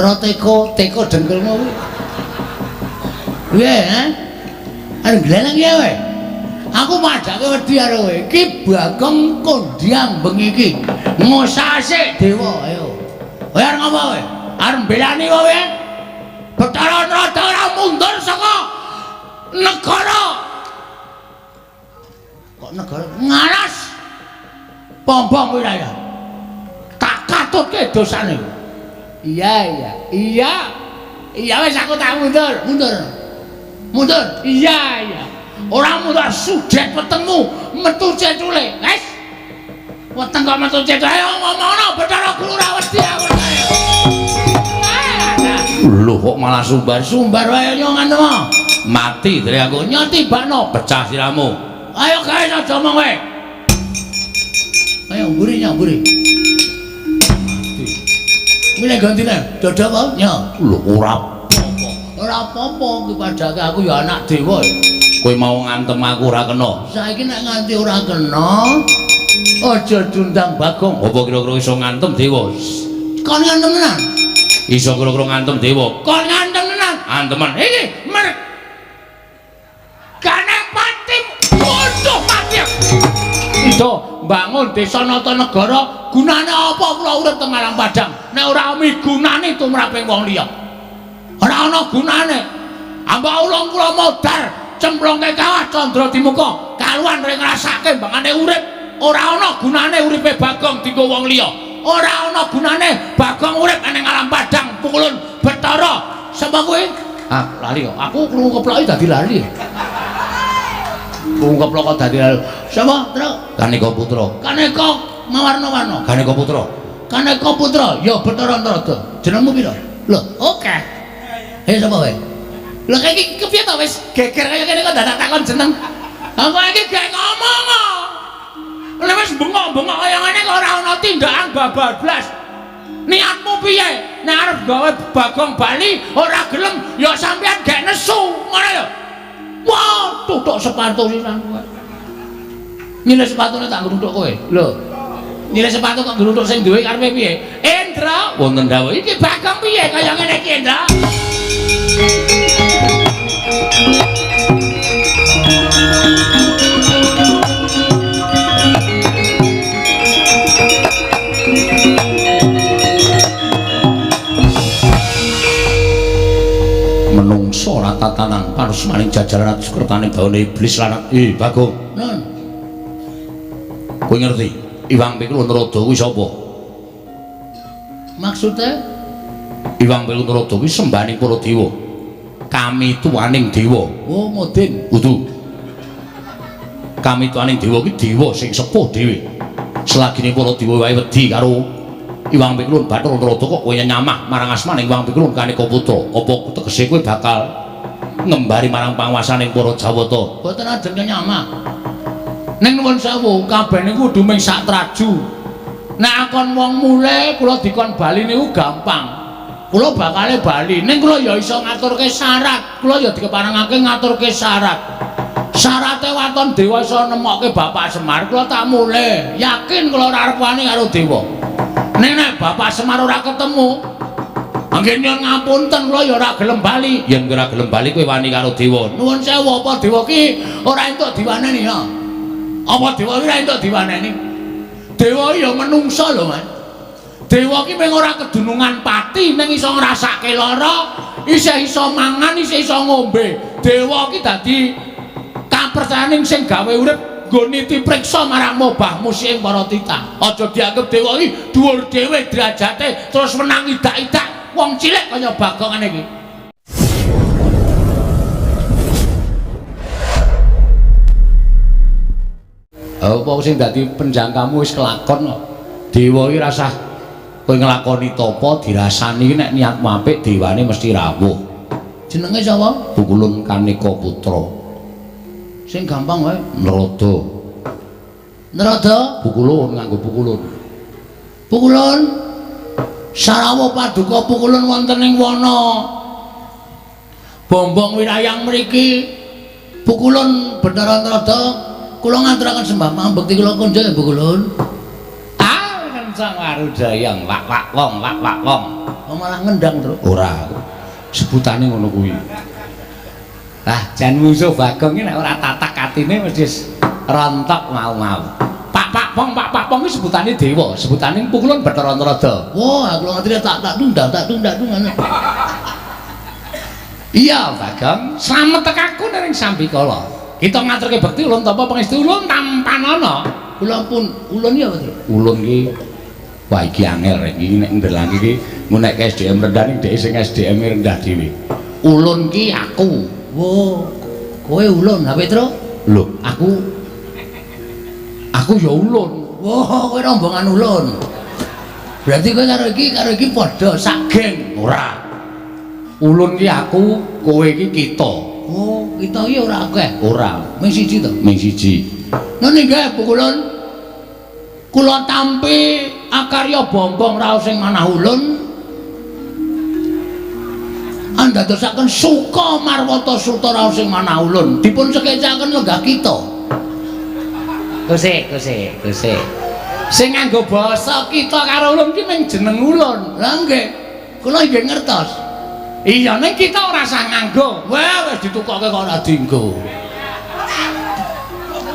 Bathara teko, teko dengkulmu kuwi. Piye, ha? Arep gleleng ya kowe. Aku padhake wedi karo kowe. Iki Bagong kondhang bengi iki. Ngosasik dewa, ayo. Kowe arep ngopo kowe? Arep mbelani kowe? Bathara Narada ora mundur saka negara. Kok negara ngaras? Pombong wilayah. Tak katutke dosane. Iya, iya. Iya. Iya wis aku tak mundur, mundur. Mundur. Iya, iya. Ora mundur sudet wetengmu metu cecule. Wis. Weteng kok metu cecule. Ayo ngomongno Bathara Guru ora wedi aku. Lho kok malah sumbar-sumbar wae yo ngono. Mati dre aku nyoti bakno pecah siramu. Ayo gawe aja omong kowe. Ayo mburi nya mburi. Mati. Milih gantine dodok apa? Nya. Lho ora apa-apa. Ora apa-apa iki padhake aku ya anak dewa. Kowe mau ngantem aku ora kena. Saiki nek nganti ora kena aja diundang Bagong. Apa kira-kira iso ngantem dewa? Kon ngantem tenan? Iso kira-kira ngantem dewa. Kon ngantem tenan? Antemen. Iki mer Gane pati bodoh mati. Itu mbangun desa Natanegara gunane apa kula urip teng Alam Padang nek ora migunani tumraping wong liya. Ora ana gunane. Ambak ulung kula modar cemplungke kawah candra dimuka kaluan ring ngrasake mbangane urip. Ora ana gunane uripe Bagong dienggo wong liya. Ora ana gunane Bagong urip ning Alam Padang pukulun Bathara. Sapa kowe? Ah, lali kok. Aku krungu keploki dadi lali. Krungu keplok kok dadi lali. Sapa, Truk? Kaneka Putra. Kaneka mawarna-warna. Kaneka Putra. Kaneka Putra, ya Bathara Narada. Jenengmu pira? Lho, oke. Eh sapa kowe? Lho iki kepiye to wis geger kaya kene kok dadak takon jeneng. Aku iki gak ngomong kok. Lha wis bengok-bengok kaya ngene kok ora ana tindakan babablas. Niatmu piye? Nek arep gawe Bagong bali ora gelem ya sampean gak nesu, ngono lho. Wah, tutuk sepatu sisan kowe. Nyilih sepatune tak ngruthuk kowe. Lho. Nyilih sepatu kok ngruthuk sing duwe karepe piye? Indra, wonten dawuh. Iki Bagong piye kaya ngene iki, Indra? Menungso ora tatanan parusmaning jajaran sukertane bawane iblis lan Bagong. Nun. Kowe ngerti Iwang Pikul Narada kuwi sapa? Maksude Iwang Pikul Narada kuwi sembahaning para dewa. Kami tuaning dewa. Oh, modin. Kudu. Kami tuaning dewa kuwi dewa sing sepuh dhewe. Selagine para dewa wae wedi karo Iwang Pikulun Bathara Narada kok kowe nyamah marang asmaning Iwang Pikulun Kaneka Putra. Apa tegese kowe bakal ngembari marang panguwasaning para Jawata? Mboten ajeng nyamah. Ning nuwun sewu, kabeh niku kudu ming sak traju. Nek akon wong mule kula dikon bali niku gampang. Kula bakale bali, ning kula ya iso ngaturke syarat. Kula ya dikeparengake ngaturke syarat. Syarate waton dewa iso nemokke Bapak Semar, kula tak mule. Yakin kula ora arep wani karo dewa. Ning nek Bapak Semar ora ketemu, anggen nyuwun ngapunten kula ya ora gelem bali. Yen ora gelem bali kowe wani karo dewa. Nuwun sewu, apa dewa ki ora entuk diwaneni ya? Apa dewa ki ora entuk diwaneni? Dewa ya menungsa lho, Mas. Dewa ki mung ora kedunungan pati ning iso ngrasake lara, isih iso mangan, isih iso ngombe. Dewa ki dadi kapercayaning sing gawe urip nggo niti priksa marang mobah musik para titah. Aja dianggep dewa iki dhuwur dhewe derajate terus menang idak-idak wong cilik kaya Bagong ngene iki. Apa sing dadi penjangkamu wis kelakon kok. Dewa iki rasah kowe nglakoni tapa dirasani iki nek niatmu apik dewane mesti rawuh. Jenenge sapa? Pukulun Kaneka Putra. Sing gampang wae. Narada. Narada? Pukulun nganggo pukulun. Pukulun. Sarawuh paduka pukulun wonten ing wana Bombong wirayang mriki. Pukulun Bathara Narada kula ngaturaken sembah pambekti kula konjo ya Pukulun. Ah, Encang Warudayang, wak wak wong, wak wak wong. Oh, malah ngendang, Truk. Ora. Sebutane ngono kuwi. Lah, jan musuh Bagong iki nek ora tatak atine mesti rontok mau-mau. Pak pak pong, pak pak pong iki sebutane dewa, sebutane pukulun Bathara Narada. Wah, aku ngerti tak tak tunda, tak tunda tunda. Iya, Bagong, slamet tekaku ning sambikala. Kita ngaturke bekti ulun tampa pangestu ulun tampanana. Kula pun ulun ya, Truk. Ulun ki wah iki angel rek iki nek ndelang iki nek SDM rendah ning dhek sing SDM rendah dhewe. Ulun ki aku. Wo, kowe ulun, ha Petro? Lho, aku ya ulun. Wo, kowe rombongan ulun. Berarti kowe karo iki padha sak geng. Ora. Ulun ki aku, kowe iki kita. Oh, kita iki ora akeh. Ora, Ming siji to. ming siji. Ngono nggih, pukulun. Kula tampi akarya bombong raos sing manah ulun. Andadosaken suka marwata suta raos sing manah ulun. Dipun sekecaken lenggah kita. Kusik, kusik, kusik. Sing nganggo basa kita karo ulun ki ming jeneng ulun. Lah nggih, kula nggih ngertos. Iya, ning kita ora usah nganggo. Wah, wis ditukoke kok ora dienggo.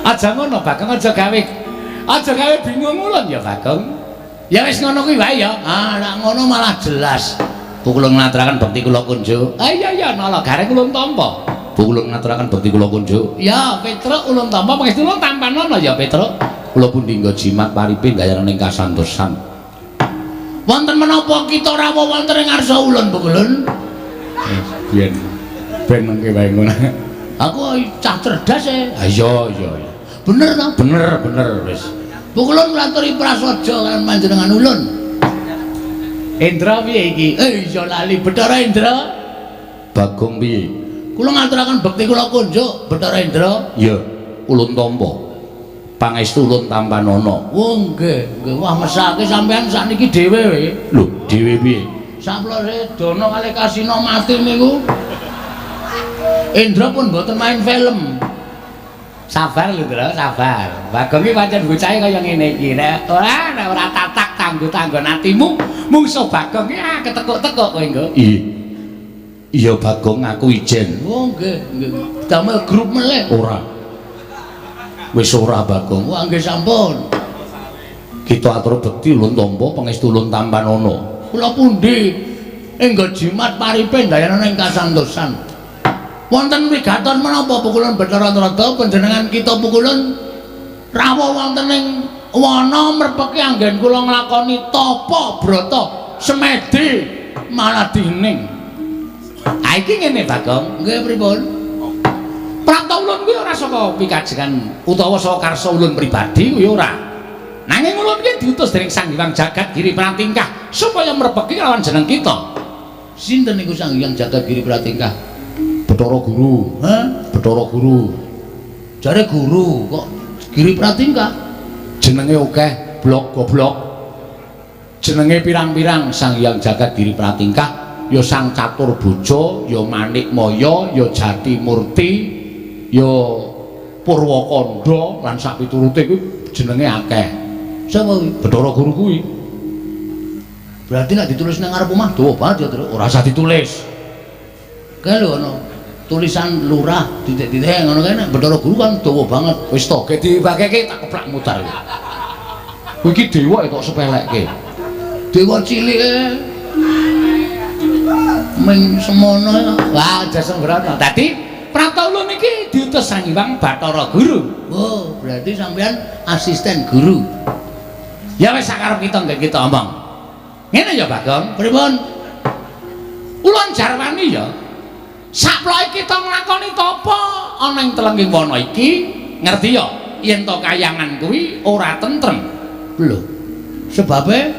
Aja ngono, Bagong, aja gawe bingung ulun ya, Bagong. Ya wis ngono kuwi wae ya. Ah, nek ngono malah jelas. Pukulun ngaturaken bekti kula kunjuk. Ah iya iya, nala gareng ulun tampa. Pukulun ngaturaken bekti kula kunjuk. Ya, Petruk ulun tampa pangestu ulun tampanana ya, Petruk. Kula pundi nggo jimat paripe gayaran ing kasantosan. Wonten menapa kita rawuh wonten ing ngarsa ulun, Pukulun? Biyen ben mengke wae ngono. Aku cah cerdas e. Ah iya iya iya. Bener ta? Bener bener wis. Pukulun nglaturi prasaja kaliyan panjenengan ulun. Indra piye iki? Iya lali Bathara Indra. Bagong piye? Kula ngaturaken bekti kula kunjuk Bathara Indra. Ya, ulun tampa. Pangestu ulun tampanana. Oh nggih, nggih. Wah mesake sampean sakniki dhewe we. Lho, dhewe piye? Saplose Dana kalih Kasina mati niku. Indra pun mboten main film. Sabar lho, Ndra, sabar. Bagong iki pancen bocahe kaya ngene iki. Nek ora tatak tanggo-tanggon atimu, mungsuh Bagong iki ah ketekuk-tekuk kowe nggo. Iya. Iya Bagong, aku ijen. Oh nggih, nggih. Damel grup melih. Ora. Wis ora Bagong. Wah nggih sampun. Kita atur bekti ulun tampa pangestu ulun tampanana. Kula pundi enggo jimat paripe ndayana ing kasantosan. Wonten wigaton menapa pukulun Bathara Narada panjenengan kita pukulun rawuh wonten ing wana mrepeki anggen kula nglakoni tapa brata semedi maladining. Ah iki ngene Bagong. Nggih pripun? Prapta ulun kuwi ora saka pikajengan utawa saka karsa ulun pribadi kuwi ora. Nanging ulun ki diutus dening Sang Hyang Jagat Giri Pratingkah supaya mrepeki lawan jeneng kita. Sinten niku Sang Hyang Jagat Giri Pratingkah? Bathara Guru. Hah? Bathara Guru. Jare guru kok Giri Pratingkah? Jenenge akeh, blok goblok. Jenenge pirang-pirang Sang Hyang Jagat Giri Pratingkah ya Sang Catur Bojo, ya Manik Maya, ya Jati Murti, ya Purwakanda lan sak piturute kuwi jenenge akeh. Sapa kuwi? Bathara Guru kuwi. Berarti nek ditulis nang ngarep omah dawa banget ya, Truk. Ora usah ditulis. Kae lho ana tulisan lurah titik-titik ngono kae nek Bathara Guru kan dawa banget. Wis to, ge dibageke tak keplak mutar. Kuwi iki dewa kok sepelekke. Dewa cilike ming semono. Wah, aja sembrono. Dadi prapta ulun iki diutus Sang Hyang Bathara Guru. Oh, berarti sampean asisten guru. Ya wis sakarep kita nggih kita omong. Ngene ya, Bagong. Pripun? Ulun jarwani ya. Saploke kita nglakoni tapa ana ing telenging wana iki, ngerti ya yen to kayangan kuwi ora tentrem. Lho. Sebabe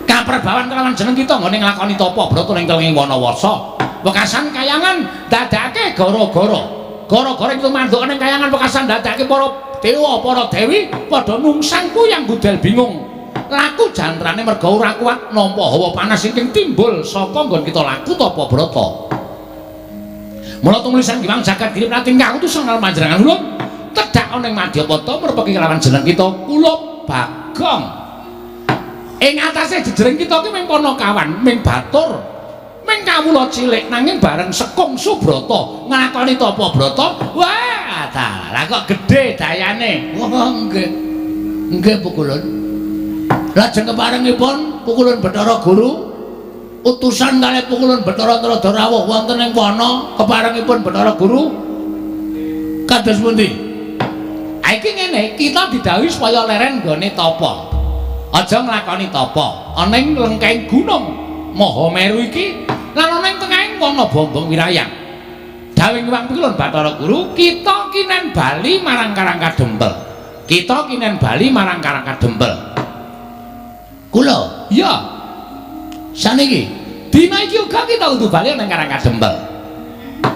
kaperbawan kelawan jeneng kita nggone nglakoni tapa brata ning telenging wana wasa. Wekasan kayangan dadake gara-gara. Gara-gara itu manduk ning kayangan wekasan dadake para dewa, para dewi padha nungsang kuyang gudel bingung. Laku jantrane merga ora kuat nampa hawa panas ingkang timbul saka nggon kita laku tapa brata. Mula tumulisan Hyang Jagat Giri Pratingkah utusan karo panjenengan ulun tedhak ana ing Madyapata mrepeki kelawan jeneng kita kula Bagong. Ing atase jejering kita ki ming panakawan, ming batur, ming kawula cilik, nanging bareng Sekung Subrata nglakoni tapa brata, wah, dalah kok gedhe dayane. Wah, nggih. Nggih Pukulun. Lajeng keparengipun Pukulun Bathara Guru utusan kalih Pukulun Bathara Narada rawuh wonten ing wana keparengipun Bathara Guru kados pundi? Ha iki ngene, kita didhawuhi supaya leren nggone tapa. Aja nglakoni tapa ana ing lengkeng gunung Mahameru iki lan ana ing tengahing wana Bombong Wirayang. Dawuhing Hyang Pukulun Bathara Guru, kita kinen bali marang Karang Kadempel. Kita kinen bali marang Karang Kadempel. Kula? Iya. Saniki dina iki uga kita kudu bali nang Karang Kadempel.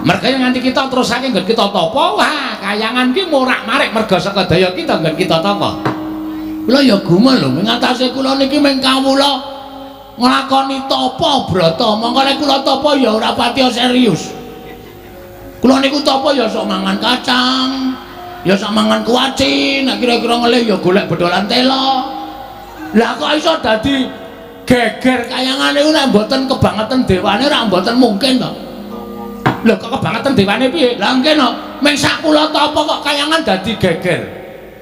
Merga yen nganti kita terusake nggon kita tapa, wah, kayangan ki morak-marik merga saka daya kita nggon kita tapa. Kula ya gumun lho, ngatasi kula niki mung kawula nglakoni tapa brata, mongko nek kula tapa ya ora patiya serius. Kula niku tapa ya sok mangan kacang, ya sok mangan kuaci, nek kira-kira ngelih ya golek bedolan tela. Lah kok iso dadi geger kayangan niku nek mboten kebangetan dewane ora mboten mungkin to. Lho kok kebangetan dewane piye? Lah nggih no, mung sak kula tapa kok kayangan dadi geger.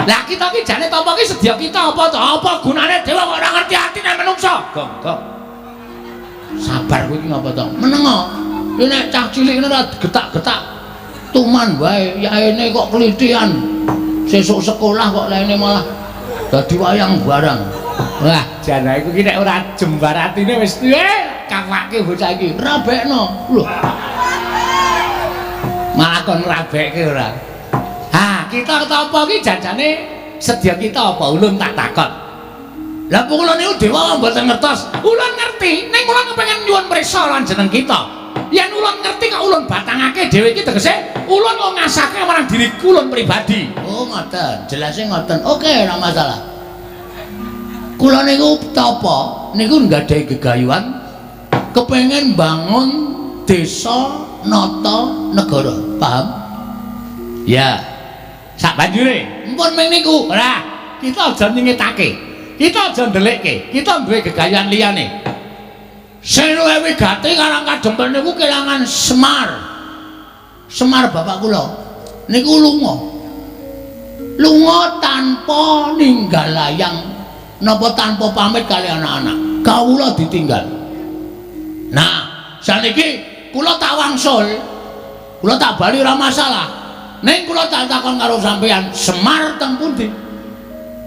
Lah kita ki jane tapa ki sedya kita apa to? Apa gunane dewa kok ora ngerti atine menungsa? Gong, gong. Sabar kowe iki ngapa to? Menengo. Iki nek cah cilik ngene ora getak-getak tuman wae, yaene kok klithian. Sesuk sekolah kok laine malah dadi wayang barang. Wah, jan aku ki nek ora jembar atine wis kawake bocah iki. Rabekno. Lho. Malah kon rabekke ora. Ha, kita tapa ki janjane sedya kita apa ulun tak takon. Lah kula niku dewa mboten ngertos. Ulun ngerti, ning ulun kepengin nyuwun prisa lan jeneng kita. Yen ulun ngerti kok ulun batangake dhewe iki tegese ulun kok ngasake marang diri ulun pribadi. Oh, ngoten. Jelase ngoten. Oke, ora masalah. Kula niku tapa niku nggadahi gegayuhan kepengin bangun desa nata negara. Paham? Ya. Sak banjure, Mpun ming niku. Ora, kita aja nyingetake. Kita aja ndelikke. Kita duwe gegayuhan liyane. Sing luwih wigati Karang Kadempel niku kelangan Semar. Semar bapak kula niku lunga. Lunga tanpa ninggal layang napa tanpa pamit kali anak-anak. Kawula ditinggal. Nah, saniki kula tak wangsul. Kula tak bali ora masalah. Ning kula tak takon karo sampeyan, Semar teng pundi?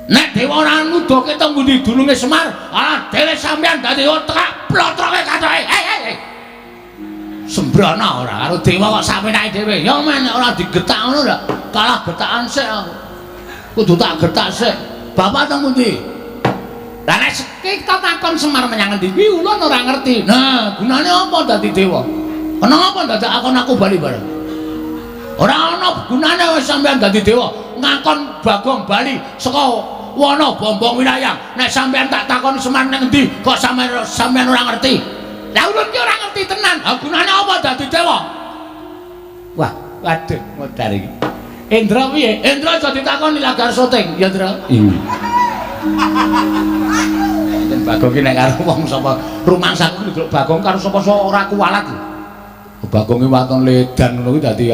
Nek dewa ora nuduhke teng pundi dununge Semar, ah dhewe sampeyan dadi otak plotroke kacoke. Hei hei hei. Sembrana ora karo dewa kok sampenake dhewe. Ya men nek ora digetak ngono lho, kalah getakan sik aku. Kudu tak getak sik. Bapak teng pundi? Lah nek kita takon Semar menyang endi kuwi ulun ora ngerti. Nah, gunane apa dadi dewa? Kenapa dadak akon aku bali bareng? Ora ana gunane wis sampeyan dadi dewa, ngakon Bagong bali saka wana Bombong Wirayang. Nek sampeyan tak takon Semar nang endi, kok sampeyan ora ngerti? Lah ulun ki ora ngerti tenan. Lah gunane apa dadi dewa? Wah, waduh modar iki. Indra piye? Indra aja ditakoni lagar syuting, ya Indra. Iya. Yen Bagong ki nek karo wong sapa rumangsaku nduk Bagong karo sapa-sapa ora kuwalat. Bagong ki waton ledan ngono kuwi dadi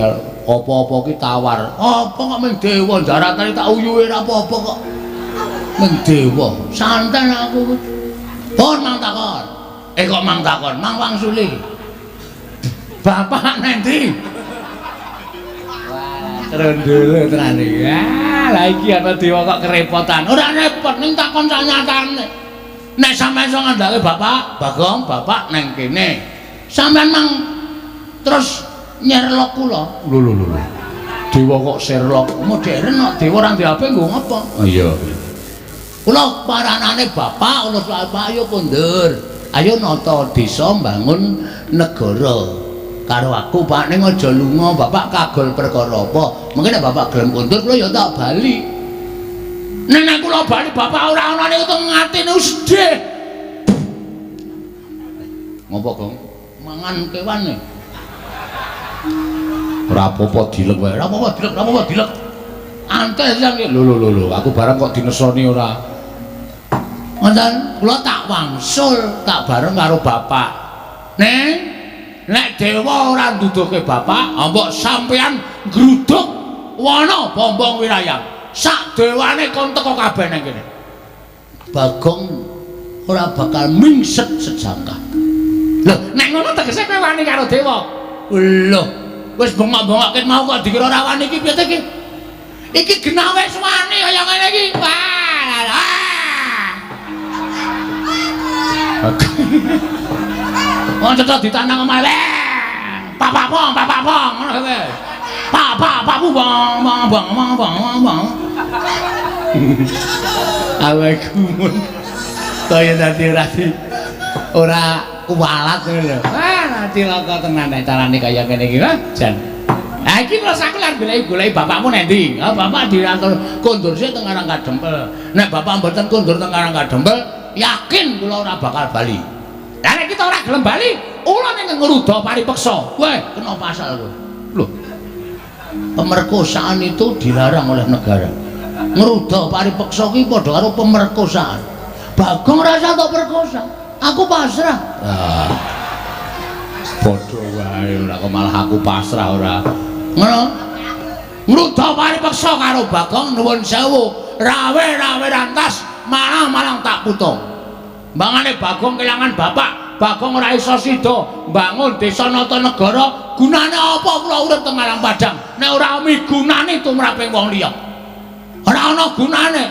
apa-apa ki tawar. Apa kok ming dewa daratane tak uyuhe ora apa-apa kok. Ming dewa. Santai aku. Pun mang takon. Kok mang takon, mang wangsuli. Bapak nang ndi? Wah, trondolo tenan iki. Ah, lah iki ana dewa kok kerepotan. Ora repot ning takon sanyatane. Nek sampeyan iso ngandhake bapak, Bagong, bapak nang kene. Sampeyan mang terus nyerlok kula. Lho lho lho. Dewa kok Sherlock modern kok dewa ora ndek HP nggo ngapa? Oh iya. Kula paranane bapak, kula bapak ayo kondur. Ayo nata desa mbangun negara. Karo aku Pak ning aja lunga, bapak kagol perkara apa? Mungkin nek bapak gelem kondur kula ya tak bali. Nek nek kula bali bapak ora ana niku teng atine sedih. Ngopo, Gong? Mangan kewan e. Ora apa-apa dilek wae. Ora apa-apa dilek, ora apa-apa dilek. Antes sampe lho lho lho, aku barang kok dinesoni ora. Wonten kula tak wangsul, tak bareng karo bapak. Neng, nek dewa ora nduduhke bapak, mbok sampean ngruduk wana Bombong Wirayang. Sak dewane kon teko kabeh nang kene. Bagong ora bakal mingset sejangkah. Lho, nek ngono tegese kowe wani karo dewa. Lho, wis bengok-bengok ket mau kok dikira ora wani iki piye iki? Iki genah wis wani kaya ngene iki. Wah. Wong cetha ditandang omahe. Papak pong, papak pong, ngono kowe. Pak pak bang bang bang bang bang bang. Awake gumun. Kaya dadi ora kuwalat ngono lho. Wah, cilaka tenan nek carane kaya ngene iki, wah, jan. Ha iki terus aku lan goleki bapakmu nek ndi? Ha bapak diatur kondur sik teng Karang Kadempel. Nek bapak mboten kondur teng Karang Kadempel, yakin kula ora bakal bali. Lah nek kita ora gelem bali, ula ning ngruda paripeksa. Weh, kena pasal kowe. Lho. Pemerkosaan itu dilarang oleh negara. Ngruda paripeksa kuwi padha karo pemerkosaan. Bagong rasa tok perkosa. Aku pasrah. Ah. Padha wae ora kok malah aku pasrah ora. Ngono. Ngruda paripeksa karo Bagong nuwun sewu, rawe-rawe rantas malang-malang tak putung. Mbangane Bagong kelangan bapak, Bagong ora iso sida mbangun desa Natanegara, gunane apa kula urip teng Alam Padang nek ora migunani tumraping wong liya. Ora ana gunane.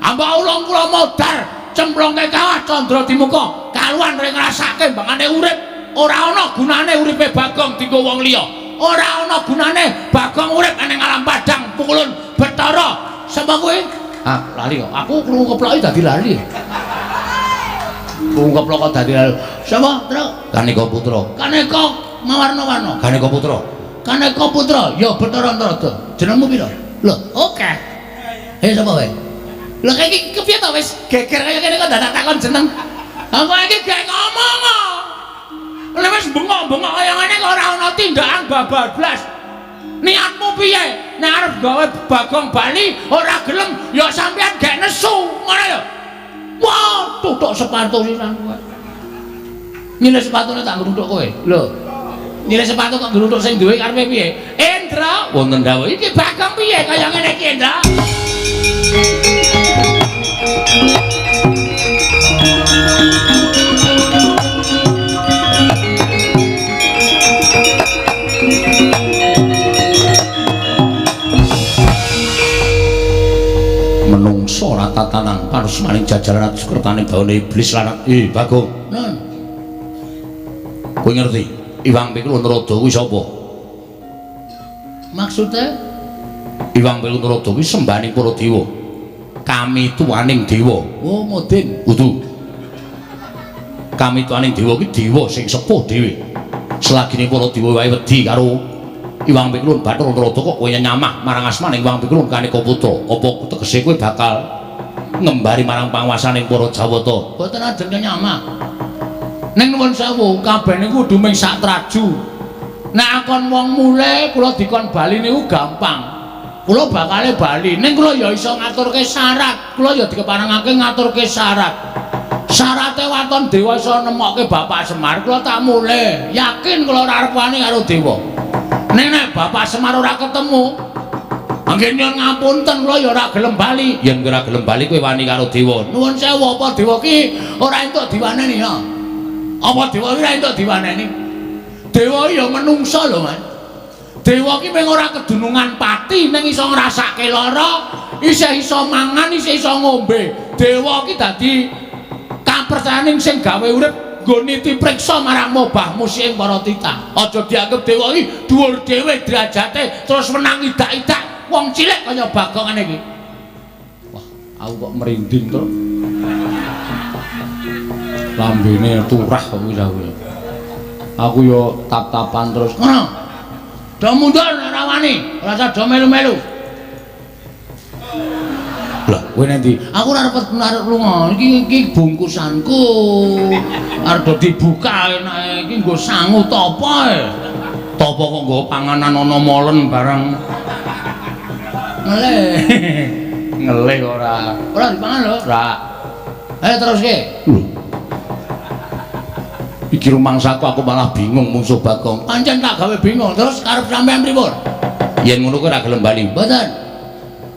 Ambak ulung kula modar cemplungke kawah candra dimuka, kaluan ring ngrasake mbangane urip, ora ana gunane uripe Bagong dienggo wong liya. Ora ana gunane Bagong urip ning Alam Padang pukulun Bathara. Sapa kowe? Ah, lali kok. Aku krungu keploki dadi lali. Krungu keplok kok dadi lali. Sapa, Truk? Kaneka Putra. Kaneka mawarna-warna. Kaneka Putra. Kaneka Putra, ya Bathara Antarada. Jenengmu pira? Lho, oke. Eh sapa kowe? Lho iki kepiye to wis geger kaya kene kok dadak takon jeneng. Ha kok iki gek ngomong kok. Lha wis bengok-bengok kaya ngene kok ora ana tindakan babablas. Niatmu piye? Nek arep gawe Bagong bali ora gelem ya sampean gek nesu, ngono lho. Wah, tutuk sepatu sisan kowe. Nyilih sepatune tak ngruthuk kowe. Lho. Nyilih sepatu kok ngruthuk sing duwe karepe piye? Indra, wonten dawuh. Iki Bagong piye kaya ngene iki, Indra? Menungso ora tatanan parusmaning jajaran sukertane bawane iblis lan Bagong. Nun. Kowe ngerti Iwang Pikul Narada kuwi sapa? Maksude Iwang Pikul Narada kuwi sembahaning para dewa. Kami tuaning dewa. Oh, modin. Kudu. Kami tuaning dewa kuwi dewa sing sepuh dhewe. Selagine para dewa wae wedi karo Iwang Pikulun Bathara Narada kok kowe nyamah marang asmaning Iwang Pikulun Kaneka Putra. Apa tegese kowe bakal ngembari marang panguwasaning para Jawata? Mboten ajeng nyamah. Ning nuwun sewu, kabeh niku kudu ming sak traju. Nek akon wong mule kula dikon bali niku gampang. Kula bakale bali, ning kula ya iso ngaturke syarat. Kula ya dikeparengake ngaturke syarat. Syarate waton dewa iso nemokke Bapak Semar, kula tak mule. Yakin kula ora arep wani karo dewa. Ning nek Bapak Semar ora ketemu, anggen nyuwun ngapunten kula ya ora gelem bali. Yen ora gelem bali kowe wani karo dewa. Nuwun sewu, apa dewa ki ora entuk diwaneni ya? Apa dewa ki ora entuk diwaneni? Dewa ya menungsa lho, Mas. Dewa ki mung ora kedunungan pati ning iso ngrasake lara, isih iso mangan, isih iso ngombe. Dewa ki dadi kapercayaning sing gawe urip nggo niti priksa marang mobah musiking para titah. Aja dianggep dewa iki dhuwur dhewe derajate terus menang idak-idak wong cilik kaya Bagong ngene iki. Wah, aku kok merinding to. Lambene turah kok kuwi aku. Aku yo tap-tapan terus. Ngono. Do mundur ora wani, ora usah do melu-melu. Lah, kowe nanti aku ora arep arep lunga. Iki iki bungkusanku. Arep do dibuka enake iki nggo sangu tapa e. Tapa kok nggo panganan ana molen barang. Ngelih. Ngelih ora. Ora dipangan lho, ora. Ayo teruske. Lho. Iki rumangsaku aku malah bingung mungsuh Bagong. Pancen tak gawe bingung. Terus karep sampean pripun? Yen ngono kowe ora gelem bali. Mboten.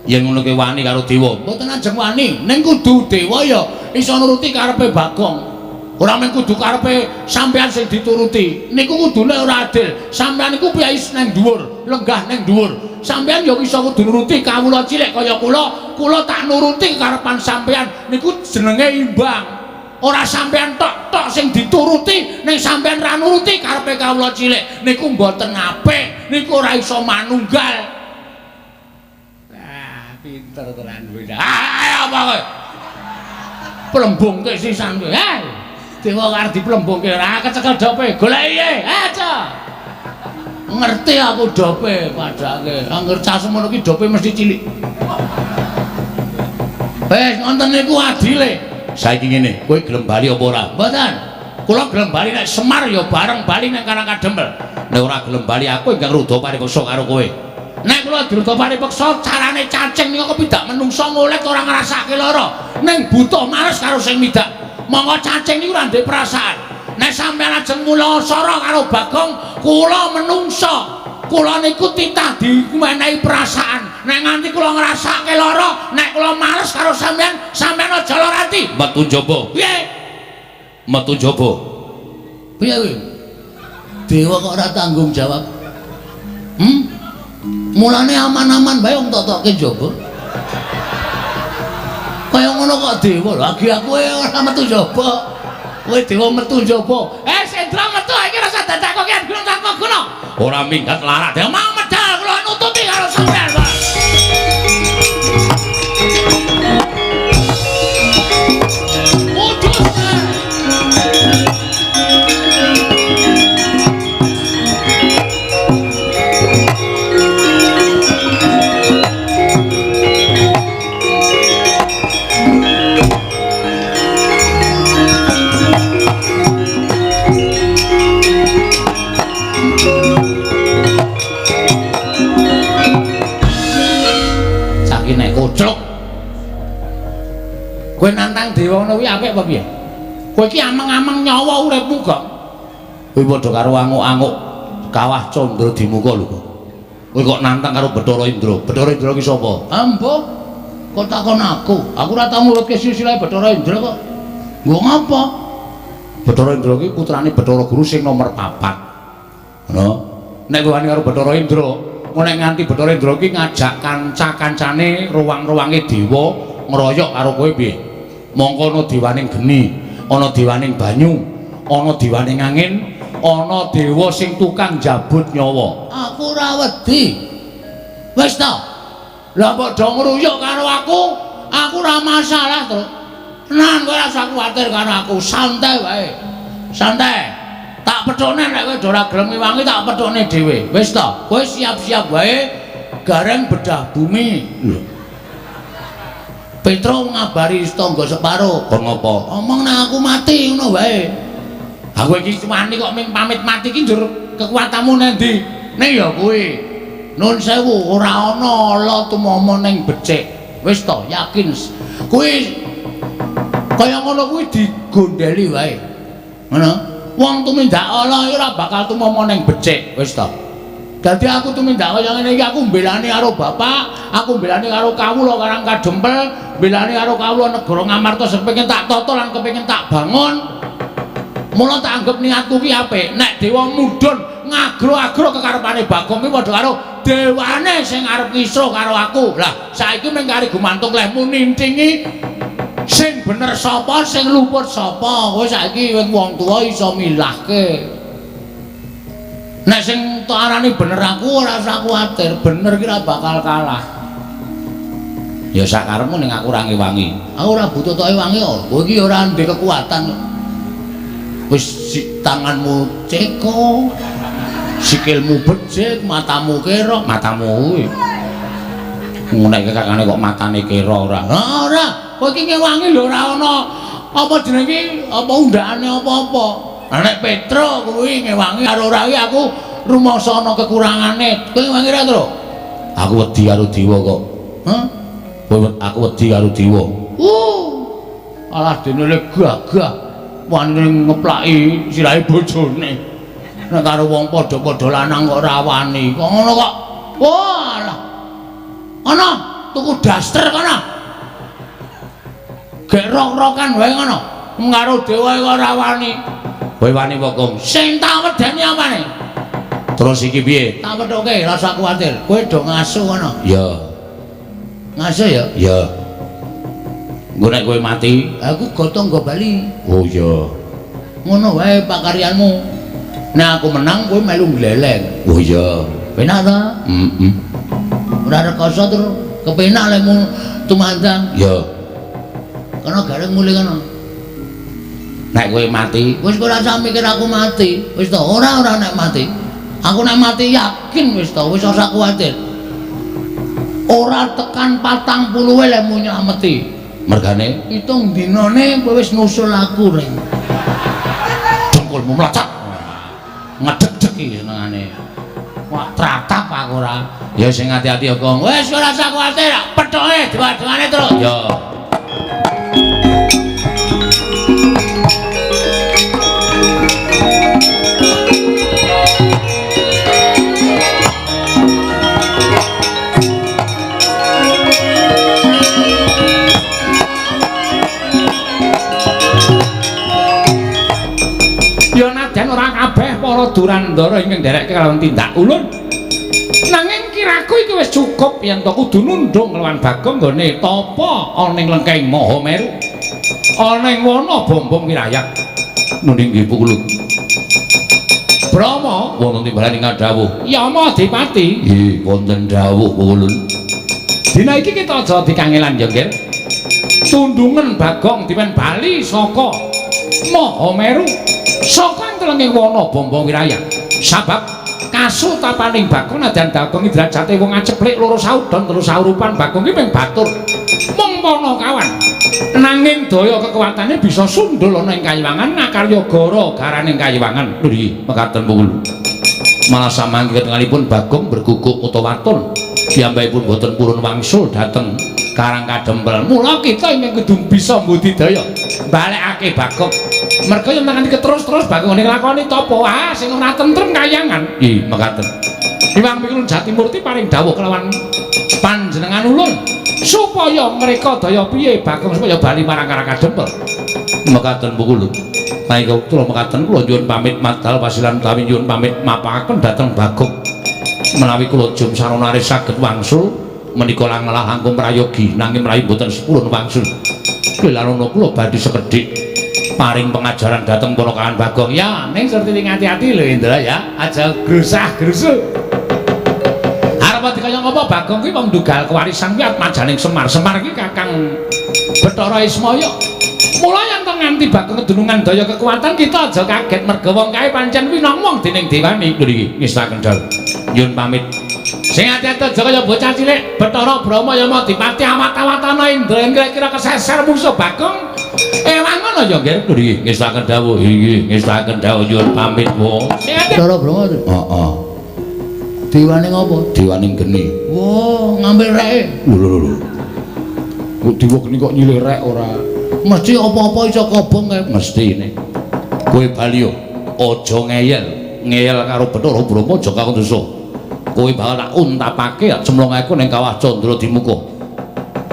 Yen ngono kowe wani karo dewa. Mboten ajeng wani. Ning kudu dewa ya iso nuruti karepe Bagong. Ora mung kudu karepe sampean sing dituruti. Niku kudune ora adil. Sampean niku piyai nang dhuwur, lenggah nang dhuwur. Sampean ya iso kudu nuruti kawula cilik kaya kula. Kula tak nuruti karepan sampean. Niku jenenge imbang. Ora sampean tok-tok sing dituruti, ning sampean ra nuruti karepe kawula cilik. Niku mboten apik. Niku ora iso manunggal. Ah, pinter tenan kowe. Ah, apa kowe? Plembungke sisan kowe. Hei. Dewa arep diplembungke ora kecekel dope. Goleki aja. Ngerti aku dope padake. Angger cah semono ki dope mesti cilik. Wis ngoten niku adile. Saiki ngene, kowe gelem bali apa ora? Mboten. Kula gelem bali nek Semar ya bareng bali nang Karang Kadempel. Nek ora gelem bali aku ingkang rudha paripeksa karo kowe. Nek kula dirudha paripeksa carane cacing niku kepidak menungsa ngolet ora ngrasake lara. Ning butuh males karo sing midak. Monggo cacing niku ora ndek perasaan. Nek sampeyan ajeng mula sara karo Bagong, kula menungsa. Kula niku titah dimenehi perasaan. Nek nganti kula ngrasake lara, nek kula males karo sampeyan, sampeyan aja lara ati. Metu njaba. Piye? Metu njaba. Piye kuwi? Dewa kok ora tanggung jawab. Mulane aman-aman bae wong totoke njaba. Kaya ngono kok dewa lho, agi aku ora metu njaba. Kowe dewa metu njaba. Eh Sendra metu iki rasa dadak kok kian gunung tanpa guna. Ora minggat larak. Dewa mau medal kula nututi karo sampean, Pak. Mudhun. Koclok. Kowe nantang dewa ngono kuwi apik apa piye? Kowe iki ameng-ameng nyawa uripmu kok. Kowe padha karo anguk-anguk kawah Candra Dimuka lho kok. Kowe kok nantang karo Bathara Indra. Bathara Indra ki sapa? Ambo. Kok takon aku? Aku ora tau ngurutke silsilah Bathara Indra kok. Nggo ngapa? Bathara Indra ki putrane Bathara Guru sing nomor 4. Ngono. Nek kowe wani karo Bathara Indra, nek nganti Bathara Indra ki ngajak kanca-kancane ruang-ruange dewa ngroyok karo kowe piye? Mongko ana dewaning geni, ana dewaning banyu, ana dewaning angin, ana dewa sing tukang njabut nyawa. Aku ora wedi. Wis ta. Lah mbok do ngruyuk karo aku, aku ora masalah, Tru. Tenan kowe ora usah kuwatir karo aku, santai wae. Santai. Tak pethukne nek kowe ora gelem ngewangi tak pethukne dhewe. Wis ta, kowe siap-siap wae gareng bedah bumi. Lho. Petro ngabari tangga separo. Kon ngopo? Omong nek aku mati ngono wae. Aku iki wani kok ming pamit mati iki njur kekuatanmu nang ndi? Ning ya kuwi. Nun sewu ora ana ala tumama ning becik. Wis ta, yakin. Kuwi kaya ngono kuwi digondeli wae. Ngono. Wong tumindak ala ora bakal tumama ning becik, wis ta. Dadi aku tumindak kaya ngene iki aku mbelani karo bapak, aku mbelani karo kawula Karang Kadempel, mbelani karo kawula negara Ngamarta sing pengen tak tata lan kepengin tak bangun. Mula tak anggap niatku ki apik. Nek dewa mudhun ngagro-agro kekarepane Bagong ki padha karo dewane sing arep ngisro karo aku. Lah saiki mung kari gumantung lehmu nintingi sing bener sapa, sing luput sapa. Kowe saiki wong tuwa iso milahke. Nek sing tok arani bener aku ora usah kuwatir, bener ki ora bakal kalah. Ya sakarepmu ning aku ora ngewangi. Aku ora butuh tok ewangi kok. Kowe iki ora ndek kekuatan. Wis tanganmu ceko, sikilmu becik, matamu kera, matamu kuwi. Nek kakane kok matane kera ora. Ora, kowe iki ngewangi lho ora ana apa jenenge iki, apa undakane apa-apa. Lah nek Petro kuwi ngewangi karo ora iki aku rumangsa ana kekurangane. Kowe ngewangi ra, Tru? Aku wedi karo dewa kok. Hah? Kowe aku wedi karo dewa. Alah dene le gagah wani ngeplaki sirahe bojone. Nek karo wong padha-padha lanang kok ora wani. Kok ngono kok. Walah. Ana tuku daster kono. Gek rok-rokan wae ngono. Karo dewa kok ora wani. Kowe wani apa, Gong? Sing tak wedeni apane? Terus iki piye? Tak pethuke, rasa kuwatir. Kowe do ngasu ngono. Iya. Ngasu ya? Iya. Engko nek kowe mati, aku gotong nggo bali. Oh iya. Ngono wae pakaryanmu. Nek aku menang kowe melu gleleng. Oh iya. Penak ta? Heeh. Ora rekoso tur kepenak lemu tumandang. Iya. Kono gareng mulih kono. Nek kowe mati, wis ora usah mikir aku mati. Wis to, ora nek mati. Aku nek mati yakin wis to, wis ora kuwatir. Ora tekan 40 lemu nylameti. Mergane pitung dinane kowe wis nusul aku reng. Dengkulmu mlecet. Ngedeg-deg iki senengane. Wah, tratap aku ora. Ya sing ati-ati ya, Gong. Wis ora usah kuwatir, pethoke dewa-dewane terus. Ya. Ya nadyan ora kabeh para durandara ingkang nderekke kalawan tindak ulun. Nanging kiraku iki wis cukup yen to kudu nundung kelawan Bagong nggone tapa ana ing lengkeng Mahameru. Ana ing wana Bombong Wirayak. Nundhi nggih Pukulun. Brahma wonten timbalan ing dawuh. Yama Adipati. Nggih, wonten dawuh Pukulun. Dina iki kita aja dikangelan ya, Nggih. Tundungan Bagong diwen bali saka Mahameru. Saka telenging wana Bombong Wirayak. Sabab kasutapaning Bagong nadyan Bagong iki derajate wong aceplik loro saudon telu saurupan Bagong iki mung batur. Mung panakawan. Nanging daya kekuatane bisa sundul ana ing kayiwangan nakarya gara garaning kayiwangan. Lho nggih, mekaten Pukulun. Malah samangke ketenganipun Bagong berguguk utawa waton. Piyambakipun boten purun wangsul dhateng Karang Kadempel. Mula kita ingkang kudu bisa mbudidaya balekake Bagong. Merga yen nganti terus-terus Bagong nglakoni tapa, ah sing ora tentrem kayangan. Nggih, mekaten. Hyang Pikulun Jatimurti paring dawuh kelawan panjenengan ulun supaya mereka daya piye Bagong supaya bali marang Karang Kadempel. Mekaten Pukulun. Nalika kula mekaten kula nyuwun pamit madal pasilan utawi nyuwun pamit mapaken dhateng Bagong. Menawi kula jum sarana saged wangsul menika langelah langkung prayogi nanging mrayi boten sepurun wangsul. Kelanono kula badhe sekedhik paring pengajaran dhateng ponakan Bagong. Ya, ning surti ati-ati lho Indra ya, aja grusah-grusu. Arep dikaya ngapa Bagong kuwi wong ndugal kewarisan kuwi atmajaning Semar. Semar iki Kakang Bathara Ismaya. Mula yen to nganti Bagong kedunungan daya kekuatan kita aja kaget merga wong kae pancen kuwi ngomong dening dewani. Lho iki ngestaken dawuh. Nyuwun pamit. Sing ati-ati aja kaya bocah cilik Bathara Brahma Yama Dipati awat-awatana Indra yen kira-kira keseser musuh Bagong. Ewang ngono ya nggih. Lho iki ngestaken dawuh. Nggih, ngestaken dawuh nyuwun pamit wo. Bathara Brahma. Heeh. Dewane ngopo? Dewane geni. Wah, ngambil reke. Lho lho lho. Kok dewa geni kok nyilih rek ora? Mesti apa-apa iso kobong kae. Mesti ne. Kowe bali yo aja ngeyel. Ngeyel karo Bathara Brahma aja karo dosa. Kowe bakal tak untapake cemplung aku ning kawah Candra Dimuka.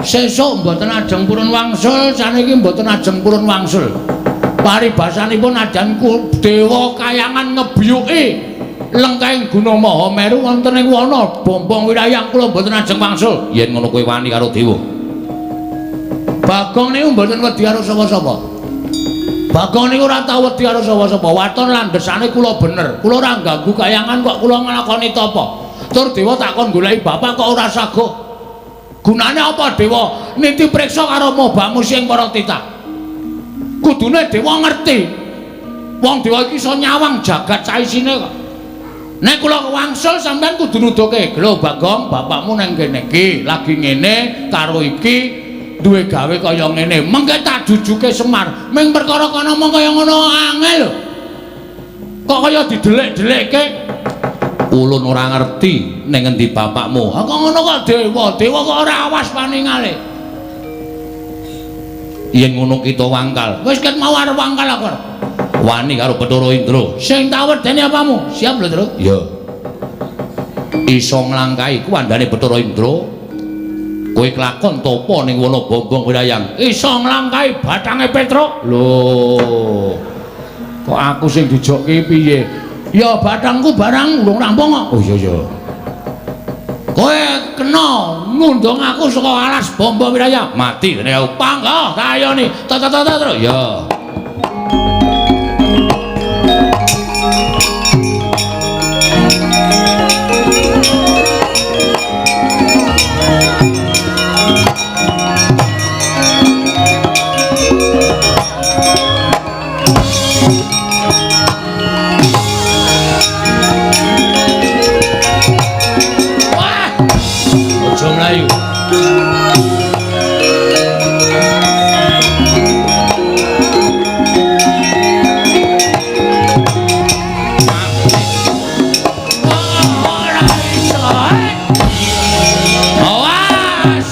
Sesuk mboten ajeng purun wangsul, saniki mboten ajeng purun wangsul. Paribasanipun nadyan dewa kayangan ngebiyuki lengkeng Gunung Mahameru wonten ing wana Bombong Wirayang kula mboten ajeng wangsul. Yen ngono kowe wani karo dewa. Bagong niku mboten wedi karo sapa-sapa. Bagong niku ora tau wedi karo sapa-sapa. Waton landhesane kula bener. Kula ora ganggu kayangan kok kula nglakoni tapa. Tur dewa tak kon goleki bapak kok ora saguh. Gunane apa dewa niti priksa karo mobamu sing para titah? Kudune dewa ngerti. Wong dewa iki iso nyawang jagat saisine kok. Nek kula wangsul sampean kudu nuduhke, "Lho Bagong, bapakmu nang kene iki lagi ngene karo iki duwe gawe kaya ngene." Mengke tak jujuke Semar. Ming perkara kono mung kaya ngono angel lho. Kok kaya didelik-delikke? Ulun ora ngerti ning ngendi bapakmu. Ha kok ngono kok dewa, dewa kok ora awas paningale. Yen ngono kita wangkal. Wis ket mau arep wangkal aku. Wani karo Bathara Indra. Sing tak wedeni apamu? Siap lho, Tru. Iya. Iso nglangkahi kuwandane Bathara Indra. Kowe kelakon tapa ning wana Bombong Wirayang. Iso nglangkahi bathange Petruk. Lho. Kok aku sing dijokke piye? Ya bathangku barang urung rampung kok. Oh iya iya. Kowe kena ngundang aku saka alas Bombong Wirayang. Mati dene aku. Panggah tayone. Ta ta ta ta. Ya. Melayu. Awas.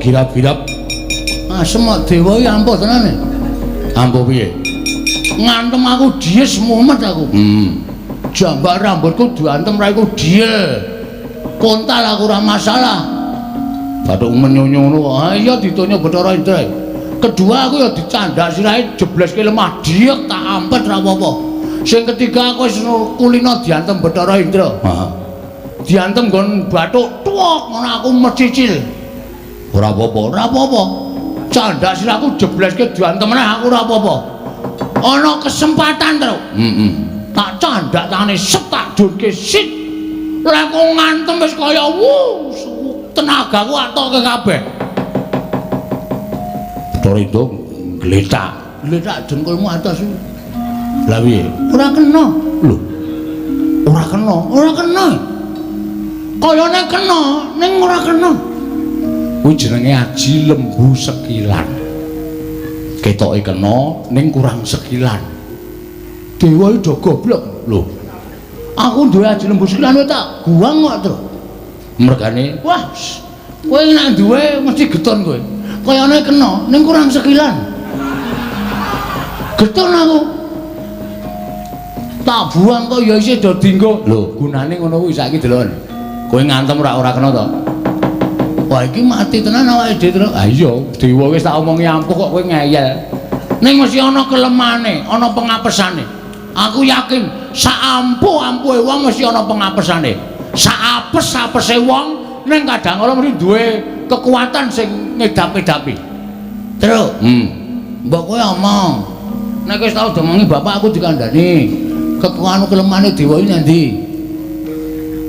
Girap-girap asem kok dewa iki ampuh tenan e. Ampuh piye? Ngantem aku dies mumet aku. Jambak rambutku diantem raiku diel. Kontal aku ora masalah. Bathuk menyonyo ngono kok. Ha iya ditonyo Bathara Indra. Kedua aku ya dicandak sirahe jebleske lemah diek tak ampet ra apa-apa. Sing ketiga aku wis kulino diantem Bathara Indra. Heeh. Diantem nggon bathuk tuwek ngono aku mecicil. Ora apa-apa, ora apa-apa. Candak sirahku jebleske diantem meneh aku ora apa-apa. Ana kesempatan, Tru. Heeh. Tak candak tangane set tak durke sit. Lah kok ngantem wis kaya wuh, tenagaku atoke kabeh. Bathara Indra ngletak. Ngletak dengkulmu atas. Lah piye? Ora kena. Lho. Ora kena, ora kena. Kayane kena, ning ora kena. Kuwi jenenge aji lembu sekilan. Ketoke kena ning kurang sekilan. Dewa iki do goblok. Lho. Aku duwe aji lembu sekilan tak guang kok, Tru. Mergane, wah, kowe nek duwe mesti geton kowe. Kayane kena ning kurang sekilan. Geton aku. Tak buang kok ya isih do dinggo. Lho, gunane ngono kuwi saiki delok. Kowe ngantem ora kena to? Wah iki mati tenan awake dhewe. Ha iya, dewa wis tak omongi ampuh kok kowe ngeyel. Ning mesti ana kelemane, ana pengapesane. Aku yakin sak ampuh-ampuhe wong mesti ana pengapesane. Sak apes-apese wong ning kadang kala mesti duwe kekuatan sing ngedap-edapi. Truk. Mbok kowe omong. Nek wis tau diomongi bapak aku dikandhani. Kekuatan kelemane dewa iki ngendi?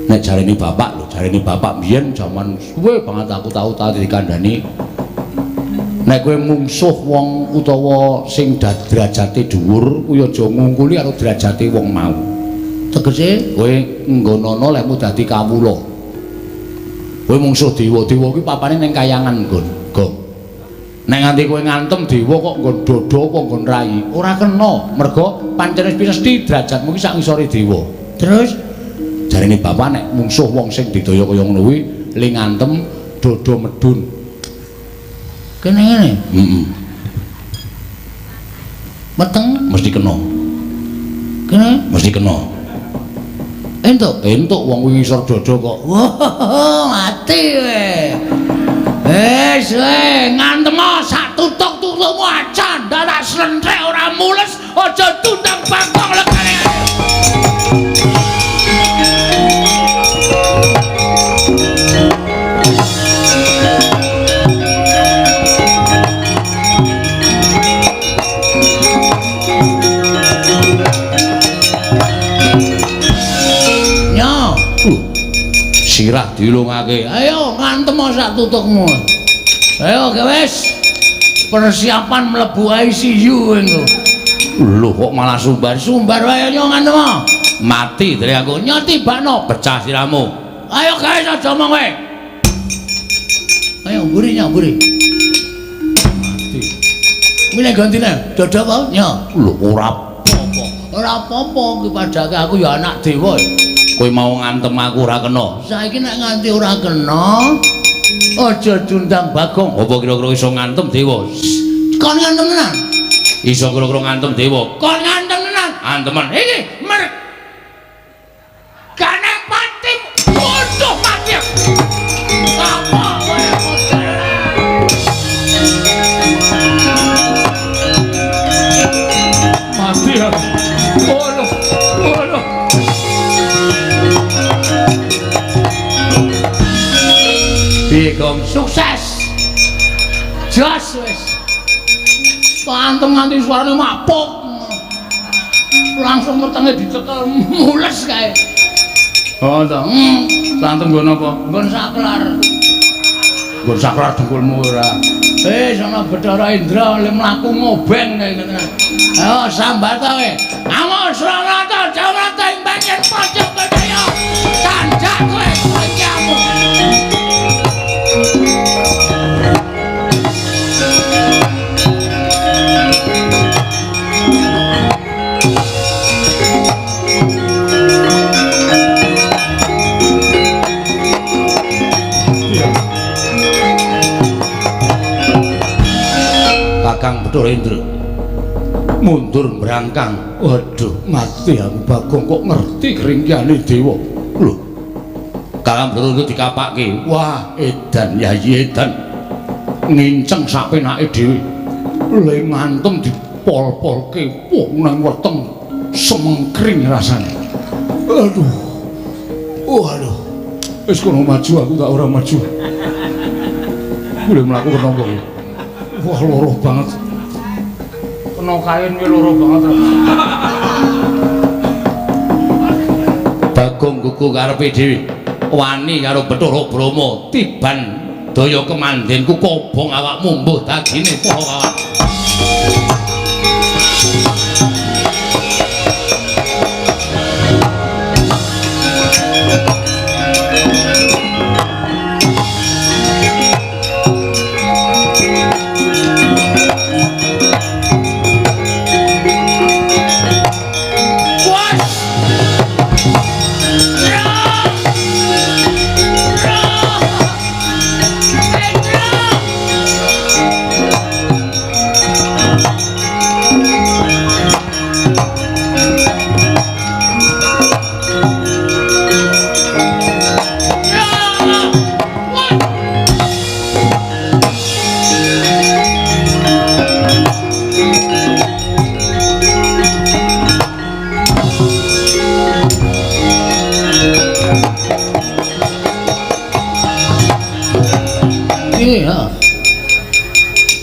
Nek jarene bapak lho, jarene bapak biyen jaman suwe banget aku tau dikandhani. Nek kowe mungsuh wong utawa sing derajate dhuwur, kuwi aja ngungkuli karo derajate wong mau. Tegese kowe nggonono lehmu dadi kawula. Kowe mungsuh dewa, dewa kuwi papane ning kayangan nggon. Gong. Nek nganti kowe ngantem dewa kok nggon dada apa nggon rai, ora kena. Mergo pancen wis mesti derajatmu ki sak ngisore dewa. Terus jarene bapak nek mungsuh wong sing didaya kaya ngono kuwi le ngantem dada medun. Kene ngene. Heeh. Meteng mesti kena. Kene mesti kena. Entuk, entuk wong kuwi ngisor dada kok. Wah, mati kowe. Wis kowe ngantem sak tutuk-tutukmu aja ndak slentrek ora mules, aja tundang bangkong legane. Sirah dilungake. Ayo ngantem sak tutukmu. Ayo wis. Persiapan mlebu ICU engko. Lho kok malah sumbar. Sumbar wae yo ngantem. Mati dari aku. Nyoti bakno pecah sirahmu. Ayo guys aja omong kowe. Ayo mburi nya mburi. Mati. Milih gantine dada apa? Nya. Lho ora apa-apa. Ora apa-apa ki padake aku ya anak dewa. Kowe mau ngantem aku ora kena. Saiki nek nganti ora kena, aja diundang Bagong. Apa kira-kira iso ngantem dewa? Kon ngantem tenan. Iso kira-kira ngantem dewa. Kon ngantem tenan. Antemen. Iki mer. Gane pati bodoh mati. Apa kowe mati ya. Waduh. Waduh. Piye Gong? Sukses. Jos wis. Pantem nganti suarane mapuk. Langsung wetenge dicekel mules kae. Oh to. Santem nggon apa? Nggon saklar. Nggon saklar dengkulmu ora. Wis ana Bathara Indra le mlaku ngobeng kae ngene. Ayo sambat ta kowe. Amo Sranata Jawata ing bagian pojok kaya. Sanjak kowe kancamu. Kakang Bathara Indra mundur mbrangkang. Waduh, mati aku Bagong kok ngerti keringkihane dewa. Lho. Kakang Bathara Indra dikapake. Wah, edan Yayi edan. Nginceng sak penake dhewe. Le ngantem dipol-polke wong nang weteng semengkring rasane. Aduh. Waduh. Wis kono maju aku tak ora maju. Boleh mlaku kena apa? Wah, loro banget. Kena kain kuwi loro banget. Bagong gugu karepe dhewe. Wani karo Bathara Brahma tiban daya kemandenku kobong awakmu mbuh dadine poho awak.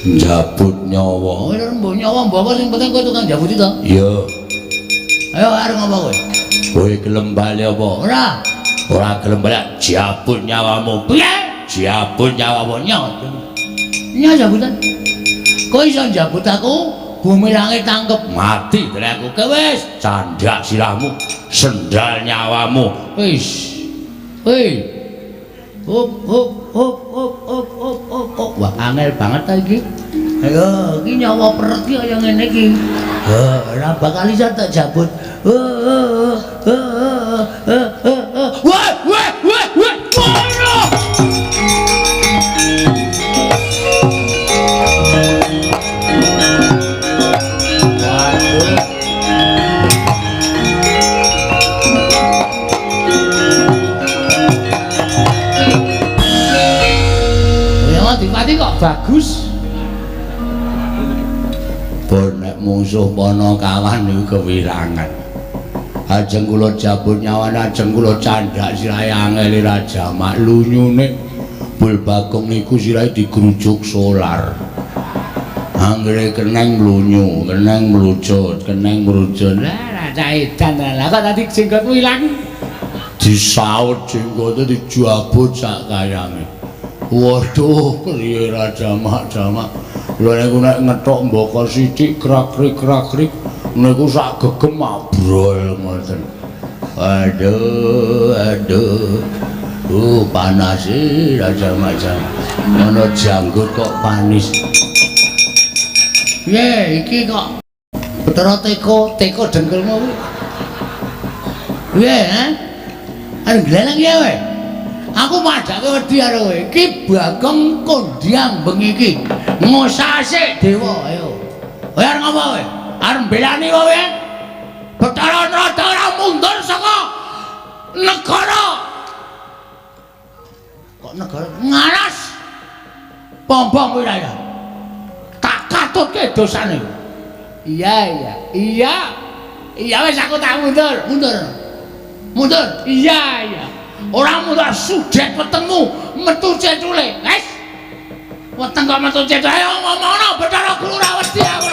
Njabut nyawa. Kowe mbok nyawa mbok apa sing penting kowe tukang njabuti to? Iya. Ayo arep ngopo kowe? Kowe gelem bali apa? Ora. Ora gelem bali jabut nyawamu. Piye? Jabut nyawamu. Nya. Nya jabutan. Kowe iso njabut aku, Bumi langit tangkep mati dene aku. Wis candhak sirahmu, sendal nyawamu. Wis. Hei. Hop hop hop hop hop hop hop hop. Wah, angel banget ta iki. Ayo, iki nyawa peret iki kaya ngene iki. Heh, ora bakal iso tak jabut. Wah, wah, wah, wah. Waduh. Adipati kok bagus. Bon nek mungsuh Panakawan niku kewirangan. Ajeng kula jabut nyawane, ajeng kula candhak sirahe angele Raja Mak lunyune. Bul Bagong niku sirahe digrujuk solar. Anggere keneng mlunyu, keneng mlucut, keneng mrucut. Lah raja edan lah kok tadi jenggotmu ilang. Disaut jenggote dijabut sak kayange. Waduh, priye Raja Mak jamak. Lha niku nek ngethok mbaka sithik krak-krik-krak-krik niku sak gegem abrol ngoten. Aduh, aduh. Panas e Raja Mak jamak. Ana janggut kok panis. Piye iki kok Betara teko, teko dengkulmu kuwi. Piye, ha? Arep gleleng ya kowe? Aku madhake wedi karo kowe. Iki Bagong kondhang bengi iki. Ngosase dewa, ayo. Kowe arep ngopo kowe? Arep mbelani kowe? Betara Narada ora mundur saka negara. Kok negara ngaras? Pombong kowe ya. Tak katutke dosane. Iya, iya. Iya. Iya wis aku tak mundur. Mundur. Mundur. Iya, iya. Ora mundur sudet wetengmu metu cecule. Wis. Weteng kok metu cecule. Ayo ngomongno Bathara Guru ora wedi aku.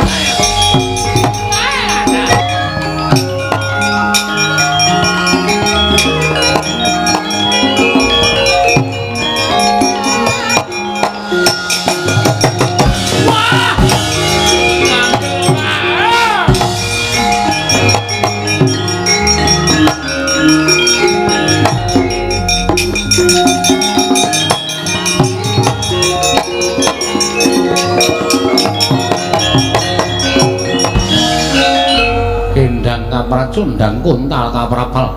Kapracundang kuntal kaprapal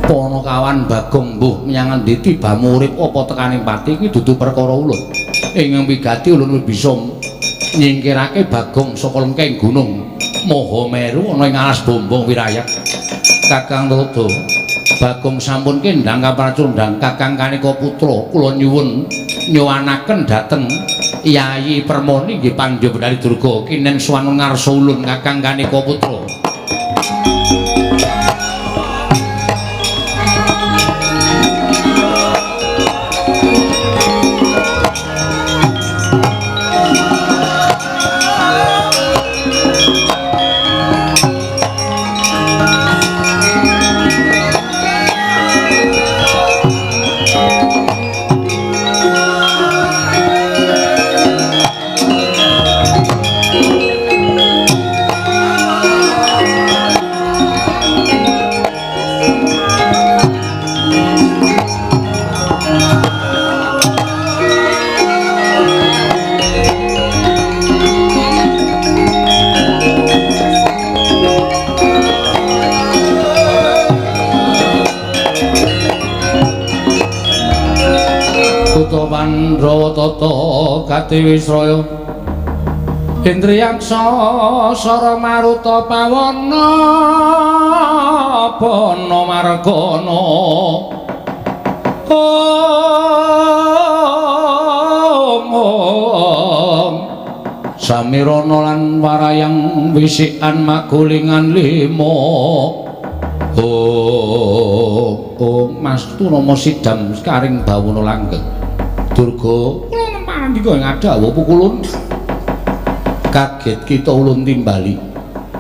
Panakawan Bagong mbuh menyang endi tibamu urip apa tekaning pati kuwi dudu perkara ulun. Ing wigati ulun bisa nyingkirake Bagong saka lengking gunung Mahameru ana ing alas Bombong Wirayak. Kakang Narada, Bagong sampun kendhang kapracundang Kakang Kanika putra kula nyuwun nyuwanaken dhateng Yayi Permoni nggih Pandya Durga kinen suwangun ngarsa ulun Kakang Kanika putra. Pandhawa tata katiwisraya Indriyaksa sara maruta pawana bana margana Om Om Samirana lan warayang wisikan magulingan lima Om Om Mastu nama sidam karing bawana langgeng Durga kula mangandika ing adawuh pukulun kaget kita ulun timbali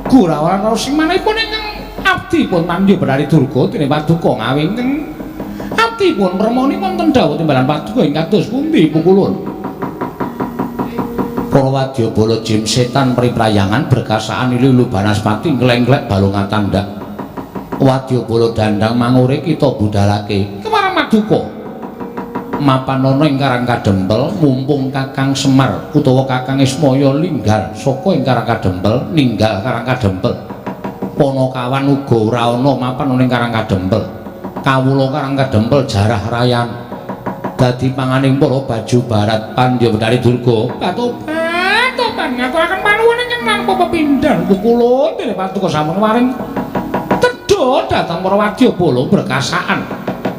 gurawan sing manahipun ingkang abdi pun Pandya Benari Durga dene paduka ngawingkeng abdi pun permoni wonten dawuh timbalan paduka ing kados pundi pukulun Para wadyabala jim setan priprayangan berkasaan ilu banaspati nglengglek balungan tandak. Wadyabala dandang mangure kita budalake kemarang maduka. Mapan ana ing Karang Kadempel mumpung Kakang Semar utawa Kakang Ismaya linggal saka ing Karang Kadempel ninggal Karang Kadempel. Panakawan uga ora ana mapan ana ing Karang Kadempel. Kawula Karang Kadempel jarah rayan. Dadi panganing para baju barat Pandya Betari Durga. Patoban ngaturaken panuwun ingkang nampa pepindhan kula dene patuko sampun waring tedha dhateng para wadyabala berkasaan.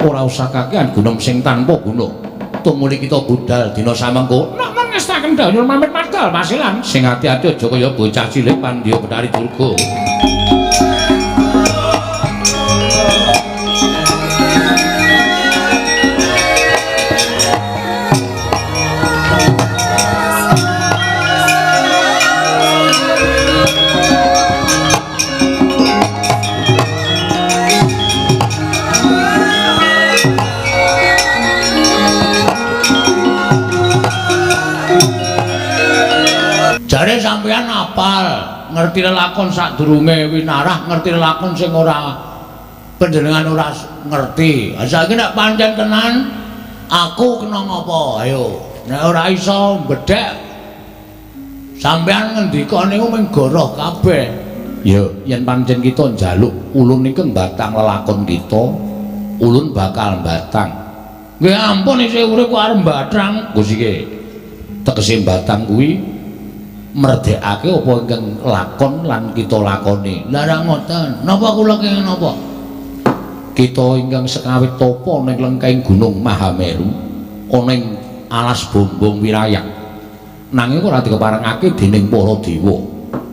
Ora usah kakehan gunem sing tanpa guna. Tumuli kita budal dina samengko. Nek ngestaken dawuh pamit madal masilan. Sing ati-ati aja kaya bocah cilik Pandya Betari Durga. Jare sampeyan apal, ngerti lelakon sadurunge winarah, ngerti lelakon sing ora panjenengan ora ngerti. Saiki nek pancen tenan aku kena ngapa? Ayo, nek ora iso mbedhek sampeyan ngendika niku mung goroh kabeh. Ya, yen pancen kita njaluk ulun ingkang batang lelakon kita, ulun bakal batang. Nggih ampun isih urip kok arep mbathang. Gus iki tegese batang kuwi merdekake apa ingkang lakon lan kita lakoni. Lah ra ngoten. Napa kula kenging napa? Kita ingkang sekawit tapa ning lengkeng Gunung Mahameru ana ing alas Bombong Wirayang. Nanging ora dikeparengake dening para dewa.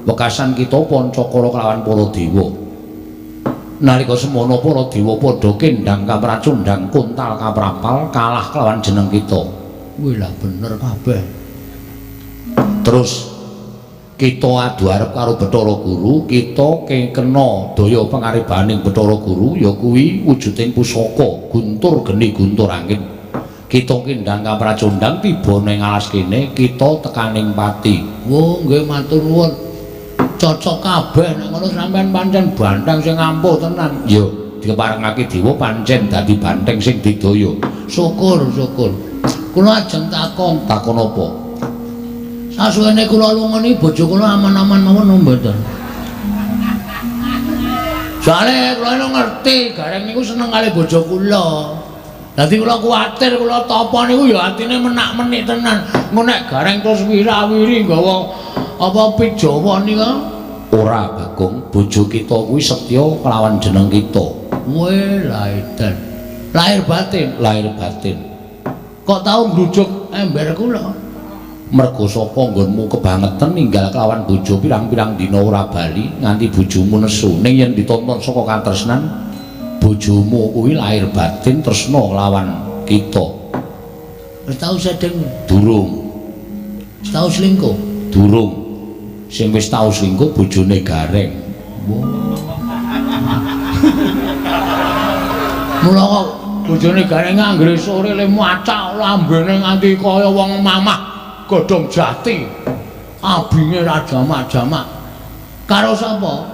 Wekasan kita pancakara kelawan para dewa. Nalika semono para dewa padha kendhang kapracundhang kuntal kaprapal kalah kelawan jeneng kita. Wih lah bener kabeh. Terus kita adu arep karo Bathara Guru, kita kena daya pangaribaning Bathara Guru ya kuwi wujuding pusaka guntur geni guntur angin. Kita kendhang kapracundhang tiba ning alas kene, kita tekaning pati. Wo nggih matur nuwun. Cocok kabeh nek ngono sampean pancen banteng sing ampuh tenan. Ya, dikeparengake dewa pancen dadi banteng sing didaya. Syukur, syukur. Kula ajeng takon, takon apa? Sasuwene kula lunga niki bojo kula aman-aman mawon napa mboten? Soale kula ngerti Gareng niku seneng kali bojo kula. Dadi kula kuwatir kula tapa niku ya atine menak-menik tenan. Engko nek Gareng terus wira-wiri nggawa apa pijawa nika? Ora, Bagong, bojo kita kuwi setya kelawan jeneng kita. Weh, laedan. Lahir batin, lahir batin. Kok tau ngrujuk ember kula? Mergo saka nggonmu kebangetan ninggal kelawan bojo pirang-pirang dina ora bali nganti bojomu nesu. Ning yen ditonton saka katresnan bojomu kuwi lahir batin tresna lawan kita. Wis tau sedeng? Durung. Wis tau selingkuh? Durung. Sing wis tau selingkuh bojone Gareng. Mula kok bojone Gareng anggere sore le macak lambene nganti kaya wong mamah godhong jati, abinge ra jamak-jamak. Karo sapa?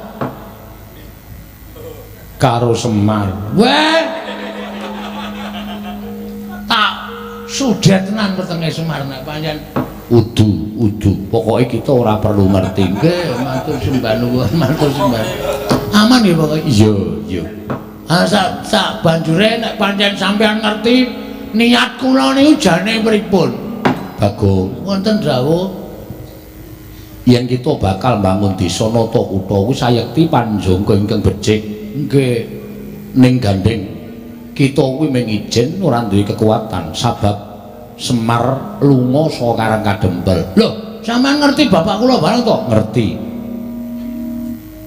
Karo Semar. Weh. Tak sudet tenan wetenge Semar nek pancen udu, udu. Pokoke kita ora perlu ngerti. Nggih, matur sembah nuwun, matur sembah. Aman nggih pokoke. Iya, iya. Ah sak banjure nek pancen sampean ngerti niat kula niku jane pripun? Bagong, wonten dawuh yen kita bakal mbangun desa nata kutha kuwi sayekti panjangka ingkang becik. Nggih. Ning gandeng kita kuwi mung ijen ora duwe kekuatan sabab Semar lunga saka Karang Kadempel. Lho, sampean ngerti bapak kula bareng to? Ngerti.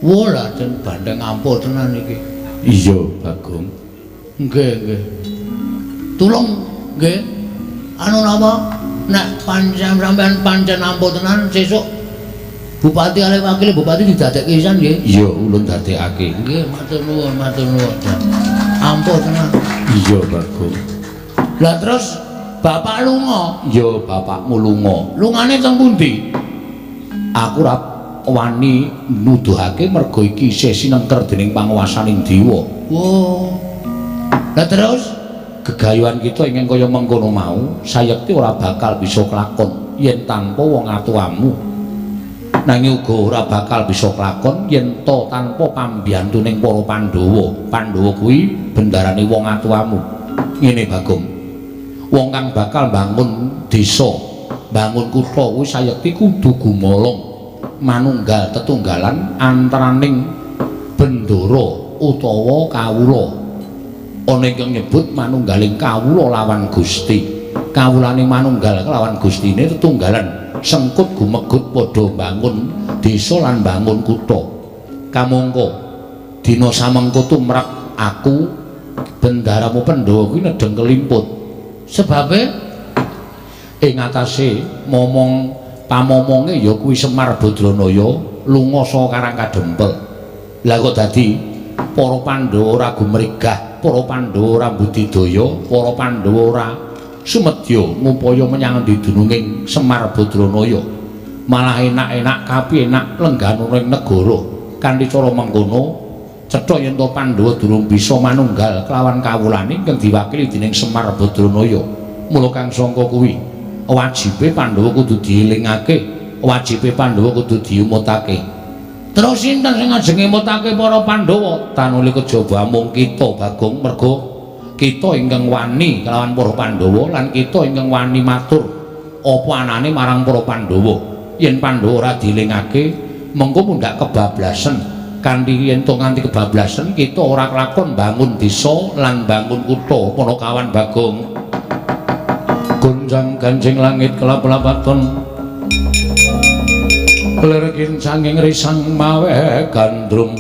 Wah, lah den bandeng ampuh tenan iki. Iya, Bagong. Nggih, nggih. Tulung nggih. Anu napa? Nek pancen sampean pancen ampuh tenan sesuk bupati kalih wakil bupati didadekke pisan nggih. Iya, ulun dadekake. Nggih, matur nuwun, matur nuwun. Ampuh tenan. Iya, Bagong. Lah terus bapak lunga? Ya, bapakmu lunga. Lungane teng pundi? Aku ora wani nuduhake merga iki isih sinengker dening panguwasaning dewa. Wah. Lah terus gegayuhan kita ingkang kaya mengkono mau sayekti ora bakal bisa kelakon yen tanpa wong atuwamu. Nanging uga ora bakal bisa kelakon yen ta tanpa pambiyantuning para Pandhawa. Pandhawa kuwi bendarane wong atuwamu. Ngene Bagong. Wong kang bakal bangun desa, bangun kutha kuwi sayekti kudu gumolong manunggal tetunggalan antaraning bendara utawa kawula. Ana ingkang nyebut manunggaling kawula lawan Gusti. Kawulane manunggal kelawan Gustine tetunggalan sengkut gumegut padha bangun desa lan bangun kutha. Kamangka dina samengko tumrap aku bendaramu Pandhawa kuwi nedheng kelimput. Sebabe ing atase momong pamomonge ya kuwi Semar Badranaya lunga saka Karang Kadempel. Lah kok dadi para Pandhawa ora gumregah, para Pandhawa ora budidaya, para Pandhawa ora sumedya ngupaya menyang endi dununging Semar Badranaya. Malah enak-enak kapi enak lengganana ing negara. Kanthi cara mengkono cetha yen to Pandhawa durung bisa manunggal kelawan kawulane ingkang diwakili dening Semar Badranaya. Mula kang sangka kuwi wajibe Pandhawa kudu dielingake, wajibe Pandhawa kudu diumutake. Terus sinten sing ajeng ngemutake para Pandhawa? Tanuli kejaba amung kita Bagong, merga kita ingkang wani kelawan para Pandhawa lan kita ingkang wani matur apa anane marang para Pandhawa. Yen Pandhawa ora dielingake, mengko mundhak kebablasen. Kanthi yen to nganti kebablasen kita ora kelakon bangun desa lan bangun kutha. Panakawan Bagong. Gonjang ganjing langit kelap-lapaton lir kincanging risang mawe gandrung.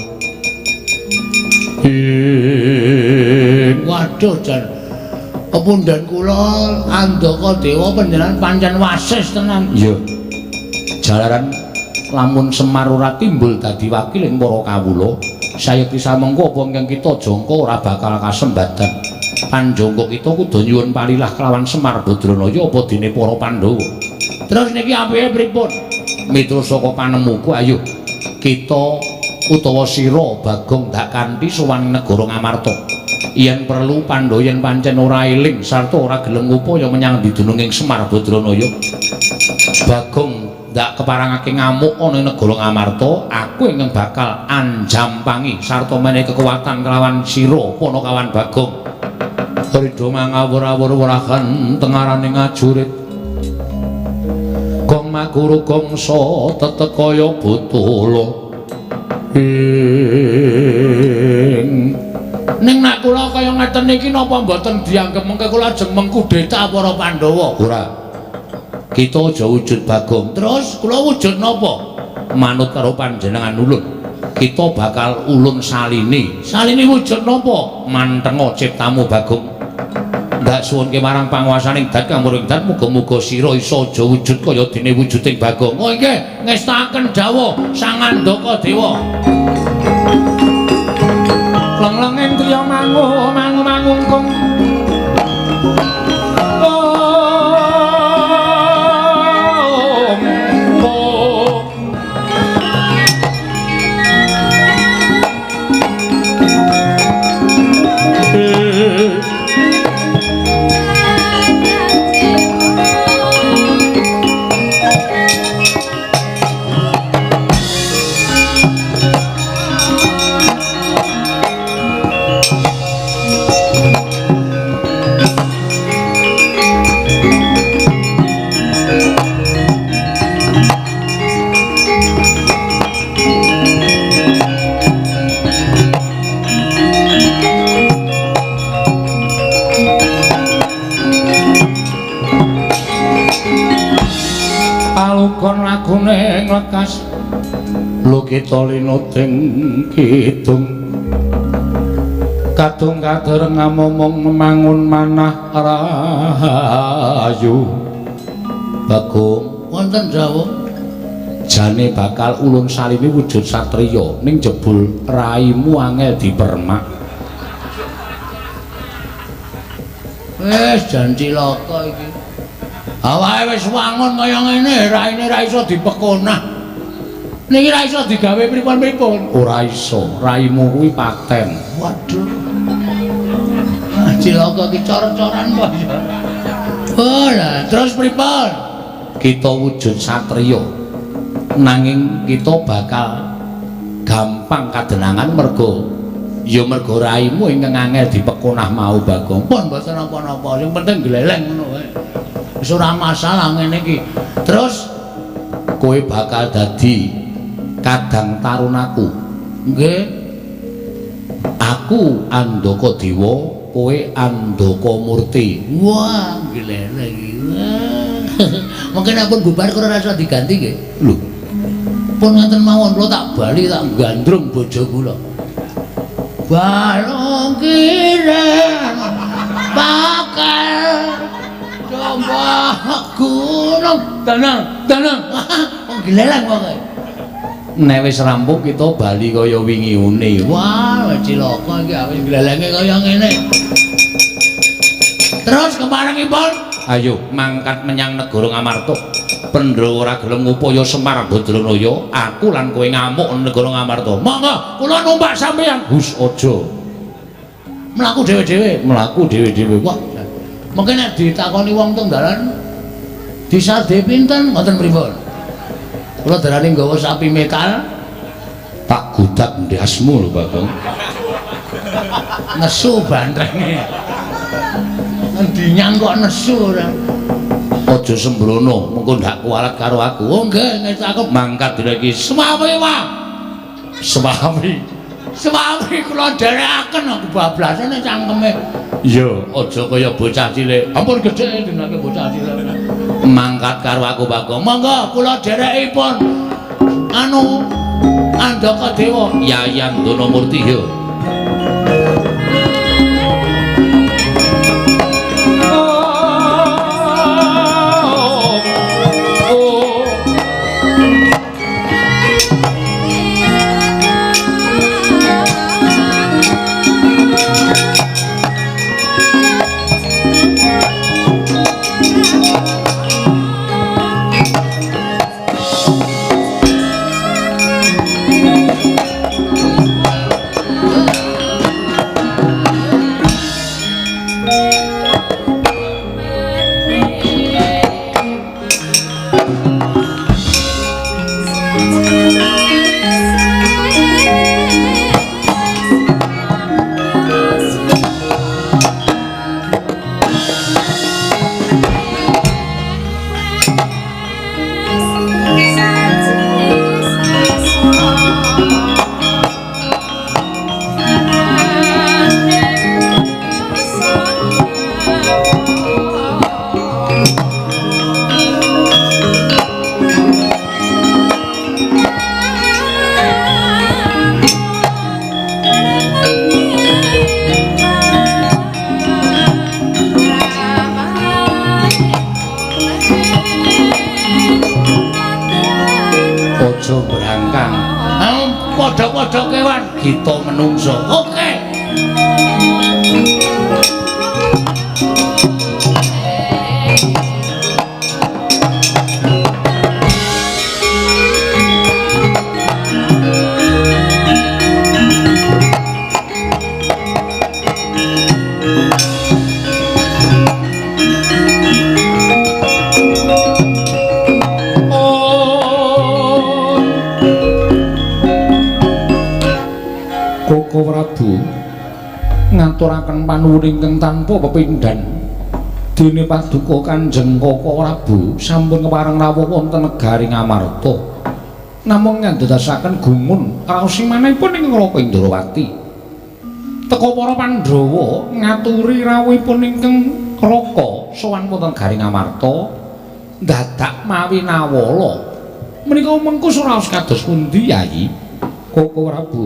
Waduh jan pepundhen kula Andaka Dewa panjenengan pancen wasis tenan. Iya. Jalaran lamun Semar ora timbul dadi wakiling para kawula, sayekti samengko apa ingkang kita jangka ora bakal kasembadan. Panjangka kita kudu nyuwun palilah kelawan Semar Badranaya apa dene para Pandhawa. Terus niki apike pripun? Miturut saka panemuku, ayo kita utawa sira Bagong ndak kanthi sowan negara Ngamarta. Yen perlu Pandhawa yen pancen ora eling sarta ora gelem ngupaya menyang dununging Semar Badranaya, Bagong ndak keparangake ngamuk ana ing negara Ngamarta, aku ingkang bakal anjampangi sarta menehi kekuatan kelawan sira Panakawan Bagong. Ridho mangawur-awur wrahan tengaraning ajurit. Gong maguru gongsa tetek kaya botolo. Ing ning nek kula kaya ngeten niki napa mboten dianggep mengke kula ajeng mengkudeta para Pandhawa? Ora. Kita aja wujud Bagong. Terus kula wujud napa? Manut karo panjenengan ulun. Kita bakal ulun salini. Salini wujud napa? Mantenga ciptamu Bagong. Ndak suwunke marang panguwasaning dat kang muring dat, muga-muga sira iso aja wujud kaya dene wujuding Bagong. Oh nggih, ngestakaken dawuh Sang Andaka Dewa. Leng-lenging triya mangu mangu mangungkung. Palukon lagune nglekas lukita linuting kidung kadung kadereng ngamomong mangun manah rahayu. Bagong wonten dawuh jane bakal ulun salini wujud satriya ning jebul raimu angel dipermak. Wis jan cilaka iki. Awake wis wangun kaya ngene, raine ra iso dipekonah. Niki ra iso digawe pripun-pripun. Ora iso, raimu kuwi paten. Waduh. Cilaka ki cor-coran kok ya. Oh, lah terus pripun? Kita wujud satriya. Nanging kita bakal gampang kadenangan mergo ya mergo raimu ingkang angel dipekonah mau Bagong. Pun mboten napa-napa, sing penting gleleng ngono wae. Wis ora masalah ngene iki. Terus kowe bakal dadi kadang tarunaku. Nggih. Aku Andaka Dewa, kowe Andaka Murti. Wah, gleleng iki. Mungkin aku bubar kok ora iso diganti nggih. Lho. Pun ngoten mawon kula tak bali tak gandrung bojo kula. Balung kirang bakal coba gunung danang danang. Wong gleleng pokoke. Nek wis rampung kita bali kaya wingi une. Wah, cilaka iki awis glelenge kaya ngene. Terus keparengipun ayo mangkat menyang negara Ngamarta. Pandhawa ora gelem ngupaya Semar Badranaya, aku lan kowe ngamuk negara Ngamarta. Monggo, kula numpak sampeyan. Hus aja. Mlaku dhewe-dhewe, mlaku dhewe-dhewe. Wah, mungkin nek ditakoni wong teng dalan disade pinten ngoten pripun? Kula darani nggawa sapi metal tak gudak ndasmu lho Bagong. Nesu bantrenge. Endi nyang kok nesu ora. Aja sembrono, mengko ndak kualat karo aku. Oh nggih, ngerti aku mangkat dina iki. Semawi wae. Semawi. Semawi kula nderekaken aku bablasane cangkeme. Iya, aja kaya bocah cilik. Ampun gedhe dinake bocah cilik. Mangkat karo aku Bagong. Monggo kula derekipun anu Andaka Dewa Yayan Donamurti yo. Padha-padha kewan kita menungso. Oke. Koko Prabu ngaturaken panuwun ingkang tanpa pepindhan dene paduka Kanjeng Koko Prabu sampun kepareng rawuh wonten negari Ngamarta namung ngandadosaken gumun raosimanipun ing Raka Indrawati. Teka para Pandhawa ngaturi rawuhipun ingkang Raka sowan wonten negari Ngamarta dadak mawi nawala menika mengko suraos kados pundi Yayi? Koko Prabu,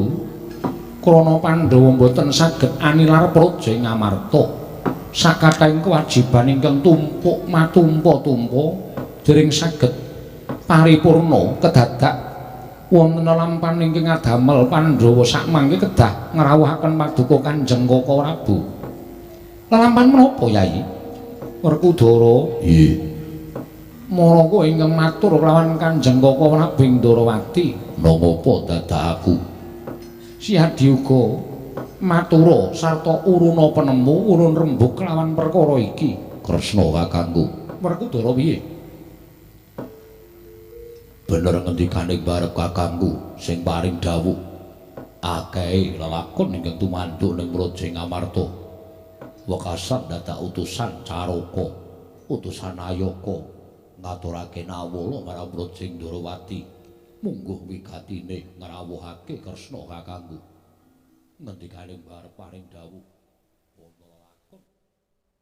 krana Pandhawa mboten saged anilar praja ing Ngamarta sakathahing kewajiban ingkang tumpuk matumpa-tumpa dereng saged paripurna kedadak wonten lampan ingkang ngadamel Pandhawa sakmangke kedah ngrawuhaken paduka Kanjeng Koko Prabu. Lelampan menapa Yayi? Werkudara. Nggih. Maraka ingkang matur kelawan Kanjeng Kaka Prabu Ndorowati. Nangapa dadak aku? Si Adiuga matura sarta uruna penemu urun rembug kelawan perkara iki. Kresna kakangku. Werkudara piye? Bener ngendikane barep kakangku sing paring dawuh. Akehe lelakon ingkang tumanduk ning Praja Ngamarta. Wekasan dadak utusan Caraka, utusan Ayaka ngaturake nawala marang Praja Ndorowati. Mungguh wigatine ngrawuhake Kresna kakangku. Ngendikane barep paring dawuh.